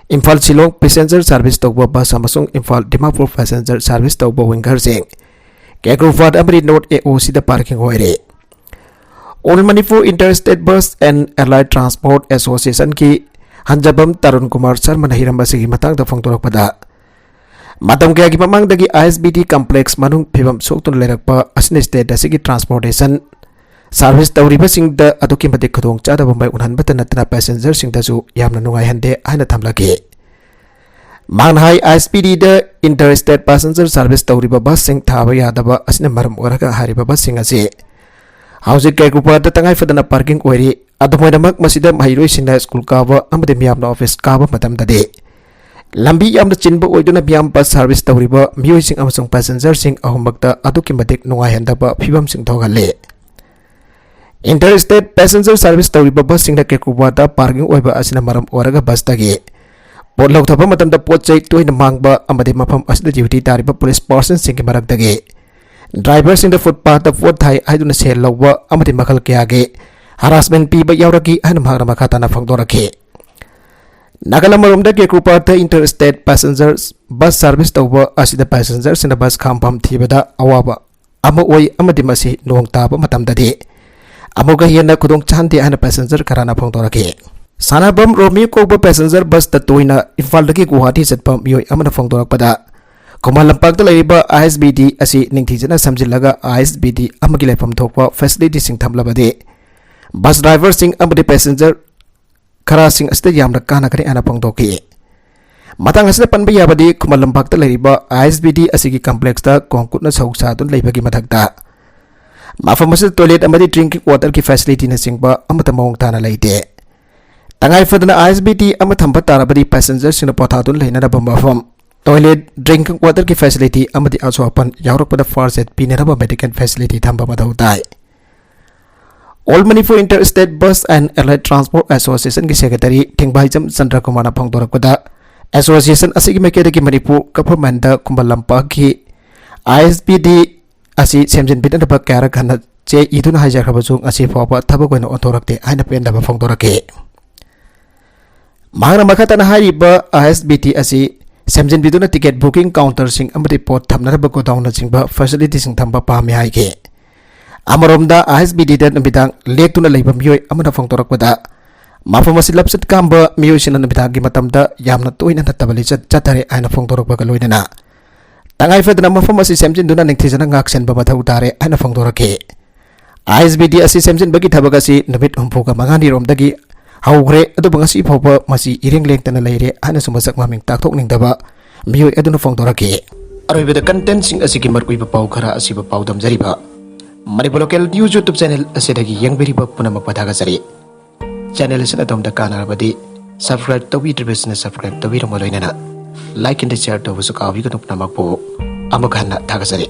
ꯏꯝꯐꯥꯜ ꯁꯤꯂꯣꯡ passenger service ꯇꯧꯕ bus ꯑꯃꯁꯨꯡ ꯏꯝꯐꯥꯜ ꯗꯤꯃꯥꯄꯨꯔ passenger service ꯇꯧꯕ wingerꯁꯤꯡ ꯀꯦꯀ꯭ꯔꯨꯐꯥꯠ ꯑꯃꯗꯤ North AOCꯗ parking ꯑꯣꯏꯔꯦ꯫ All Manipur Interstate Bus and Allied Transport Associationꯒꯤ ꯍꯟꯖꯕꯝ Tarun Kumar ꯁꯔꯃꯅ ꯍꯤꯔꯝ ꯑꯁꯤꯒꯤ ꯃꯇꯥꯡꯗ ꯐꯣꯡꯗꯣꯔꯛꯄꯗ, ꯃꯇꯝ ꯀꯌꯥꯒꯤ ꯃꯃꯥꯡꯗꯒꯤ ISBT complex ꯃꯅꯨꯡ ꯐꯤꯕꯝ ꯁꯣꯛꯇꯨꯅ ꯂꯩꯔꯛꯄ ꯑꯁꯤꯅ state ꯑꯁꯤꯒꯤ transportation service ꯇꯧꯔꯤꯕꯁꯤꯡꯗ ꯑꯗꯨꯛꯀꯤ ꯃꯇꯤꯛ ꯈꯨꯗꯣꯡꯆꯥꯗꯕ ꯃꯥꯌꯣꯛꯅꯍꯟꯕꯇ ꯅꯠꯇꯅ passengerꯁꯤꯡꯗꯁꯨ ꯌꯥꯝꯅ ꯅꯨꯡꯉꯥꯏꯍꯟꯗꯦ ꯍꯥꯏꯅ ꯊꯝꯂꯛꯈꯤ꯫ ꯃꯍꯥꯛꯅ ꯍꯥꯏ, ISBTꯗ inter state passenger service ꯇꯧꯔꯤꯕ busꯁꯤꯡ ꯊꯥꯕ ꯌꯥꯗꯕ ꯑꯁꯤꯅ ꯃꯔꯝ ꯑꯣꯏꯔꯒ ꯍꯥꯏꯔꯤꯕ busꯁꯤꯡ ꯑꯁꯤ ꯍꯧꯖꯤꯛ ꯀꯦꯀꯨꯄꯥꯠꯇ ꯇꯉꯥꯏ ꯐꯗꯅ ꯄꯥꯔꯀꯤꯡ ꯑꯣꯏꯔꯤ꯫ ꯑꯗꯨꯃꯥꯏꯅꯃꯛ ꯃꯁꯤꯗ ꯃꯍꯩꯔꯣꯏꯁꯤꯡꯅ ꯁ꯭ꯀꯨꯜ ꯀꯥꯕ ꯑꯃꯗꯤ ꯃꯤꯌꯥꯝꯅ ꯑꯣꯐꯤꯁ ꯀꯥꯕ ꯃꯇꯝꯗꯗꯤ ꯂꯝꯕꯤ ꯌꯥꯝꯅ ꯆꯤꯟꯕ ꯑꯣꯏꯗꯨꯅ ꯃꯤꯌꯥꯝ ꯕꯁ ꯁꯥꯔꯚꯤꯁ ꯇꯧꯔꯤꯕ ꯃꯤꯑꯣꯏꯁꯤꯡ ꯑꯃꯁꯨꯡ ꯄꯦꯁꯦꯟꯖꯔꯁꯤꯡ ꯑꯍꯨꯝꯃꯛꯇ ꯑꯗꯨꯛꯀꯤ ꯃꯇꯤꯛ ꯅꯨꯡꯉꯥꯏꯍꯟꯗꯕ ꯐꯤꯕꯝꯁꯤꯡ ꯊꯣꯛꯍꯜꯂꯤ꯫ ꯏꯟꯇꯔ ꯁ꯭ꯇꯦꯠ ꯄꯦꯁꯦꯟꯖꯔ ꯁꯥꯔꯚꯤꯁ ꯇꯧꯔꯤꯕ ꯕꯁꯁꯤꯡꯗ ꯀꯦꯀꯨꯕꯥꯗ ꯄꯥꯔꯀꯤꯡ ꯑꯣꯏꯕ ꯑꯁꯤꯅ ꯃꯔꯝ ꯑꯣꯏꯔꯒ ꯕꯁꯇꯒꯤ ꯄꯣꯠ ꯂꯧꯊꯕ ꯃꯇꯝꯗ ꯄꯣꯠ ꯆꯩ ꯇꯣꯏꯅ ꯃꯥꯡꯕ ꯑꯃꯗꯤ ꯃꯐꯝ ꯑꯁꯤꯗ ꯗ꯭ꯌꯨꯇꯤ ꯇꯥꯔꯤꯕ ꯄꯨꯂꯤꯁ ꯄꯥꯔꯁꯟꯁꯤꯡꯒꯤ ꯃꯔꯛꯇꯒꯤ ꯗ꯭ꯔꯥꯏꯚꯔꯁꯤꯡꯗ ꯐꯨꯠꯄꯥꯠꯇ ꯄꯣꯠ ꯊꯥꯏ ꯍꯥꯏꯗꯨꯅ ꯁꯦꯜ ꯂꯧꯕ ꯑꯃꯗꯤ ꯃꯈꯜ ꯀꯌꯥꯒꯤ ꯍꯔꯥꯁꯃꯦꯟ ꯄꯤꯕ ꯌꯥꯎꯔꯛꯈꯤ ꯍꯥꯏꯅ ꯃꯍꯥꯛꯅ ꯃꯈꯥ ꯇꯥꯅ ꯐꯣꯡꯗꯣꯔꯛꯈꯤ꯫ ꯅꯥꯒꯥꯂꯦꯟ ꯑꯃꯔꯣꯝꯗ ꯀꯦꯀꯨꯄꯥꯠꯇ inter state passenger bus service ꯇꯧꯕ ꯑꯁꯤꯗ ꯄꯦꯁꯦꯟꯖꯔꯁꯤꯡꯅ ꯕꯁ ꯈꯥꯝꯐꯝ ꯊꯤꯕꯗ ꯑꯋꯥꯕ ꯑꯃ ꯑꯣꯏ ꯑꯃꯗꯤ ꯃꯁꯤ ꯅꯣꯡ ꯇꯥꯕ ꯃꯇꯝꯗꯗꯤ ꯑꯃꯨꯛꯀ ꯍꯦꯟꯅ ꯈꯨꯗꯣꯡ ꯆꯥꯍꯟꯗꯦ ꯍꯥꯏꯅ ꯄꯦꯁꯦꯟꯖꯔ ꯈꯔꯅ ꯐꯣꯡꯗꯣꯔꯛꯈꯤ꯫ ꯁꯥꯅꯥꯕꯝ ꯔꯣꯃꯤꯌꯣ ꯀꯧꯕ ꯄꯦꯁꯦꯟꯖꯔ ꯕꯁꯇ ꯇꯣꯏꯅ ꯏꯝꯐꯥꯜꯗꯒꯤ ꯒꯨꯋꯥꯍꯥꯇꯤ ꯆꯠꯄ ꯃꯤꯑꯣꯏ ꯑꯃꯅ ꯐꯣꯡꯗꯣꯔꯛꯄꯗ, ꯈꯨꯃꯟ ꯂꯝꯄꯥꯛꯇ ꯂꯩꯔꯤꯕ ꯑꯥꯏ ꯑꯦꯁ ꯕꯤ ꯗꯤ ꯑꯁꯤ ꯅꯤꯡꯊꯤꯖꯅ ꯁꯦꯝꯖꯤꯜꯂꯒ ꯑꯥꯏ ꯑꯦꯁ ꯕꯤ ꯗꯤ ꯑꯃꯒꯤ ꯂꯩꯐꯝ ꯊꯣꯛꯄ ꯐꯦꯁꯤꯂꯤꯇꯤꯁꯤꯡ ꯊꯝꯂꯕꯗꯤ ꯕꯁ ꯗ꯭ꯔꯥꯏꯚꯔꯁꯤꯡ ꯑꯃꯗꯤ ꯄꯦꯁꯦꯟꯖꯔ ꯈꯔꯁꯤꯡ ꯑꯁꯤꯗ ꯌꯥꯝꯅ ꯀꯥꯟꯅꯒꯅꯤ ꯍꯥꯏꯅ ꯐꯣꯡꯗꯣꯛꯈꯤ꯫ ꯃꯇꯥꯡ ꯑꯁꯤꯗ ꯄꯟꯕ ꯌꯥꯕꯗꯤ, ꯈꯨꯃꯟ ꯂꯝꯄꯥꯛꯇ ꯂꯩꯔꯤꯕ ꯑꯥꯏ ꯑꯦꯁ ꯕꯤ ꯗꯤ ꯑꯁꯤꯒꯤ ꯀꯝꯄ꯭ꯂꯦꯛꯁꯇ ꯀꯣꯡꯀꯨꯠꯅ ꯁꯔꯨꯛ ꯁꯥꯗꯨꯅ ꯂꯩꯕꯒꯤ ꯃꯊꯛꯇ, ꯃꯐꯝ ꯑꯁꯤꯗ ꯇꯣꯏꯂꯦꯠ ꯑꯃꯗꯤ ꯗ꯭ꯔꯤꯡꯀꯤꯡ ꯋꯥꯇꯔꯒꯤ ꯐꯦꯁꯤꯂꯤꯇꯤꯅꯆꯤꯡꯕ ꯑꯃꯠꯇ ꯃꯑꯣꯡ ꯇꯥꯅ ꯂꯩꯇꯦ꯫ ꯇꯉꯥꯏ ꯐꯗꯅ ꯑꯥꯏ ꯑꯦꯁ ꯕꯤ ꯗꯤ ꯑꯃ ꯊꯝꯕ ꯇꯥꯔꯕꯗꯤ ꯄꯦꯁꯦꯟꯖꯔꯁꯤꯡꯅ ꯄꯣꯊꯥꯗꯨꯅ ꯂꯩꯅꯅꯕ ꯃꯐꯝ, ꯇꯣꯏꯂꯦꯠ, ꯗ꯭ꯔꯤꯡꯀꯤꯡ ꯋꯥꯇꯔꯒꯤ ꯐꯦꯁꯤꯂꯤꯇꯤ ꯑꯃꯗꯤ ꯑꯁꯣꯛ ꯑꯄꯟ ꯌꯥꯎꯔꯛꯄꯗ ꯐꯥꯔꯁ ꯑꯦꯗ ꯄꯤꯅꯅꯕ ꯃꯦꯗꯤꯀꯦꯜ ꯐꯦꯁꯤꯂꯤꯇꯤ ꯊꯝꯕ ꯃꯊꯧ ꯇꯥꯏ꯫ All Manipur Inter State Bus and Allied Transport Association ꯒꯤ ꯁꯦꯀ꯭ꯔꯦꯇꯔꯤ ꯊꯦꯡꯕꯥꯏꯖꯝ ꯆꯟꯗ꯭ꯔꯀꯨꯃꯥꯔꯅ ꯐꯣꯡꯗꯣꯔꯛꯄꯗ, ꯑꯦꯁꯣꯁꯤꯌꯦꯁꯟ ꯑꯁꯤꯒꯤ ꯃꯥꯏꯀꯩꯗꯒꯤ ꯃꯅꯤꯄꯨꯔ ꯒꯚꯔꯟꯃꯦꯟꯠꯇ ꯈꯨꯃꯟ ꯂꯝꯄꯥꯛꯀꯤ ꯑꯥꯏ ꯑꯦꯁ ꯕꯤ ꯗꯤ ꯑꯁꯤ ꯁꯦꯝꯖꯤꯟꯕꯤꯅꯅꯕ ꯀꯌꯥꯔꯛ ꯍꯟꯅ ꯆꯦ ꯏꯗꯨꯅ ꯍꯥꯏꯖꯈ꯭ꯔꯕꯁꯨ ꯉꯁꯤ ꯐꯥꯎꯕ ꯊꯕꯛ ꯑꯣꯏꯅ ꯑꯣꯟꯊꯣꯔꯛꯇꯦ ꯍꯥꯏꯅ ꯄꯦꯟꯗꯕ ꯐꯣꯡꯗꯣꯔꯛꯈꯤ꯫ ꯃꯍꯥꯛꯅ ꯃꯈꯥ ꯇꯥꯅ ꯍꯥꯏꯔꯤꯕ ꯑꯥꯏ ꯑꯦꯁ ꯕꯤ ꯗꯤ ꯑꯁꯤ ꯁꯦꯝꯖꯤꯟꯕꯤꯗꯨꯅ ꯇꯤꯀꯦꯠ ꯕꯨꯀꯤꯡ ꯀꯥꯎꯟꯇꯔꯁꯤꯡ ꯑꯃꯗꯤ ꯄꯣꯠ ꯊꯝꯅꯅꯕ ꯒꯣꯗꯥꯎꯟꯅꯆꯤꯡꯕ ꯐꯦꯁꯤꯂꯤꯇꯤꯁꯤꯡ ꯊꯝꯕ ꯄꯥꯝꯃꯤ ꯍꯥꯏꯈꯤ꯫ ꯑꯃꯔꯣꯝꯗ, ꯑꯥꯏ ꯑꯦꯁ ꯕꯤ ꯗꯤꯗ ꯅꯨꯃꯤꯗꯥꯡ ꯂꯦꯛꯇꯨꯅ ꯂꯩꯕ ꯃꯤꯑꯣꯏ ꯑꯃꯅ ꯐꯣꯡꯗꯣꯔꯛꯄꯗ, ꯃꯐꯝ ꯑꯁꯤ ꯂꯝꯆꯠ ꯀꯥꯝꯕ ꯃꯤꯑꯣꯏꯁꯤꯡꯅ ꯅꯨꯃꯤꯗꯥꯡꯒꯤ ꯃꯇꯝꯗ ꯌꯥꯝꯅ ꯇꯣꯏꯅ ꯅꯠꯇꯕ ꯂꯤꯆꯠ ꯆꯠꯊꯔꯦ ꯍꯥꯏꯅ ꯐꯣꯡꯗꯣꯔꯛꯄꯒ ꯂꯣꯏꯅꯅ, ꯇꯉꯥꯏ ꯐꯗꯅ ꯃꯐꯝ ꯑꯁꯤ ꯁꯦꯝꯖꯤꯟꯗꯨꯅ ꯅꯤꯡꯊꯤꯖꯅ ꯉꯥꯛꯁꯦꯟꯕ ꯃꯊꯧ ꯇꯥꯔꯦ ꯍꯥꯏꯅ ꯐꯣꯡꯗꯣꯔꯛꯈꯤ꯫ ꯑꯥꯏ ꯑꯦꯁ ꯕꯤ ꯗꯤ ꯑꯁꯤ ꯁꯦꯝꯖꯤꯟꯕꯒꯤ ꯊꯕꯛ ꯑꯁꯤ ꯅꯨꯃꯤꯠ ꯍꯨꯝꯐꯨꯒ ꯃꯉꯥꯅꯤꯔꯣꯝꯗꯒꯤ ꯍꯧꯈ꯭ꯔꯦ, ꯑꯗꯨꯕꯨ ꯉꯁꯤ ꯐꯥꯎꯕ ꯃꯁꯤ ꯏꯔꯦꯡ ꯂꯦꯡꯗꯅ ꯂꯩꯔꯦ ꯍꯥꯏꯅꯁꯨ ꯃꯁꯛ ꯃꯃꯤꯡ ꯇꯥꯛꯊꯣꯛꯅꯤꯡꯗꯕ ꯃꯤꯑꯣꯏ ꯑꯗꯨꯅ ꯐꯣꯡꯗꯣꯔꯛꯈꯤ꯫ ꯑꯔꯣꯏꯕꯗ ꯀꯟꯇꯦꯟꯁꯤꯡ ꯑꯁꯤꯒꯤ ꯃꯔꯨꯑꯣꯏꯕ ꯄꯥꯎ ꯈꯔ ꯑꯁꯤꯕꯨ ꯄꯥꯎꯗꯝꯖꯔꯤꯕ꯫ Manipur local news YouTube channel ꯑꯁꯤꯗꯒꯤ ꯌꯦꯡꯕꯤꯔꯤꯕ ꯄꯨꯝꯅꯃꯛꯄꯨ ꯊꯥꯒꯠꯆꯔꯤ꯫ ꯆꯦꯅꯦꯜ ꯑꯁꯤꯅ ꯑꯗꯣꯝꯗ ꯀꯥꯟꯅꯔꯕꯗꯤ subscribe ꯇꯧꯕꯤꯗ꯭ꯔꯤꯕꯁꯤꯡꯅ subscribe ꯇꯧꯕꯤꯔꯝꯕ ꯂꯣꯏꯅꯅ like and share ꯇꯧꯕꯁꯨ ꯀꯥꯎꯕꯤꯒꯅꯨ꯫ ꯄꯨꯝꯅꯃꯛꯄꯨ ꯑꯃꯨꯛ ꯍꯟꯅ ꯊꯥꯒꯠꯆꯔꯤ꯫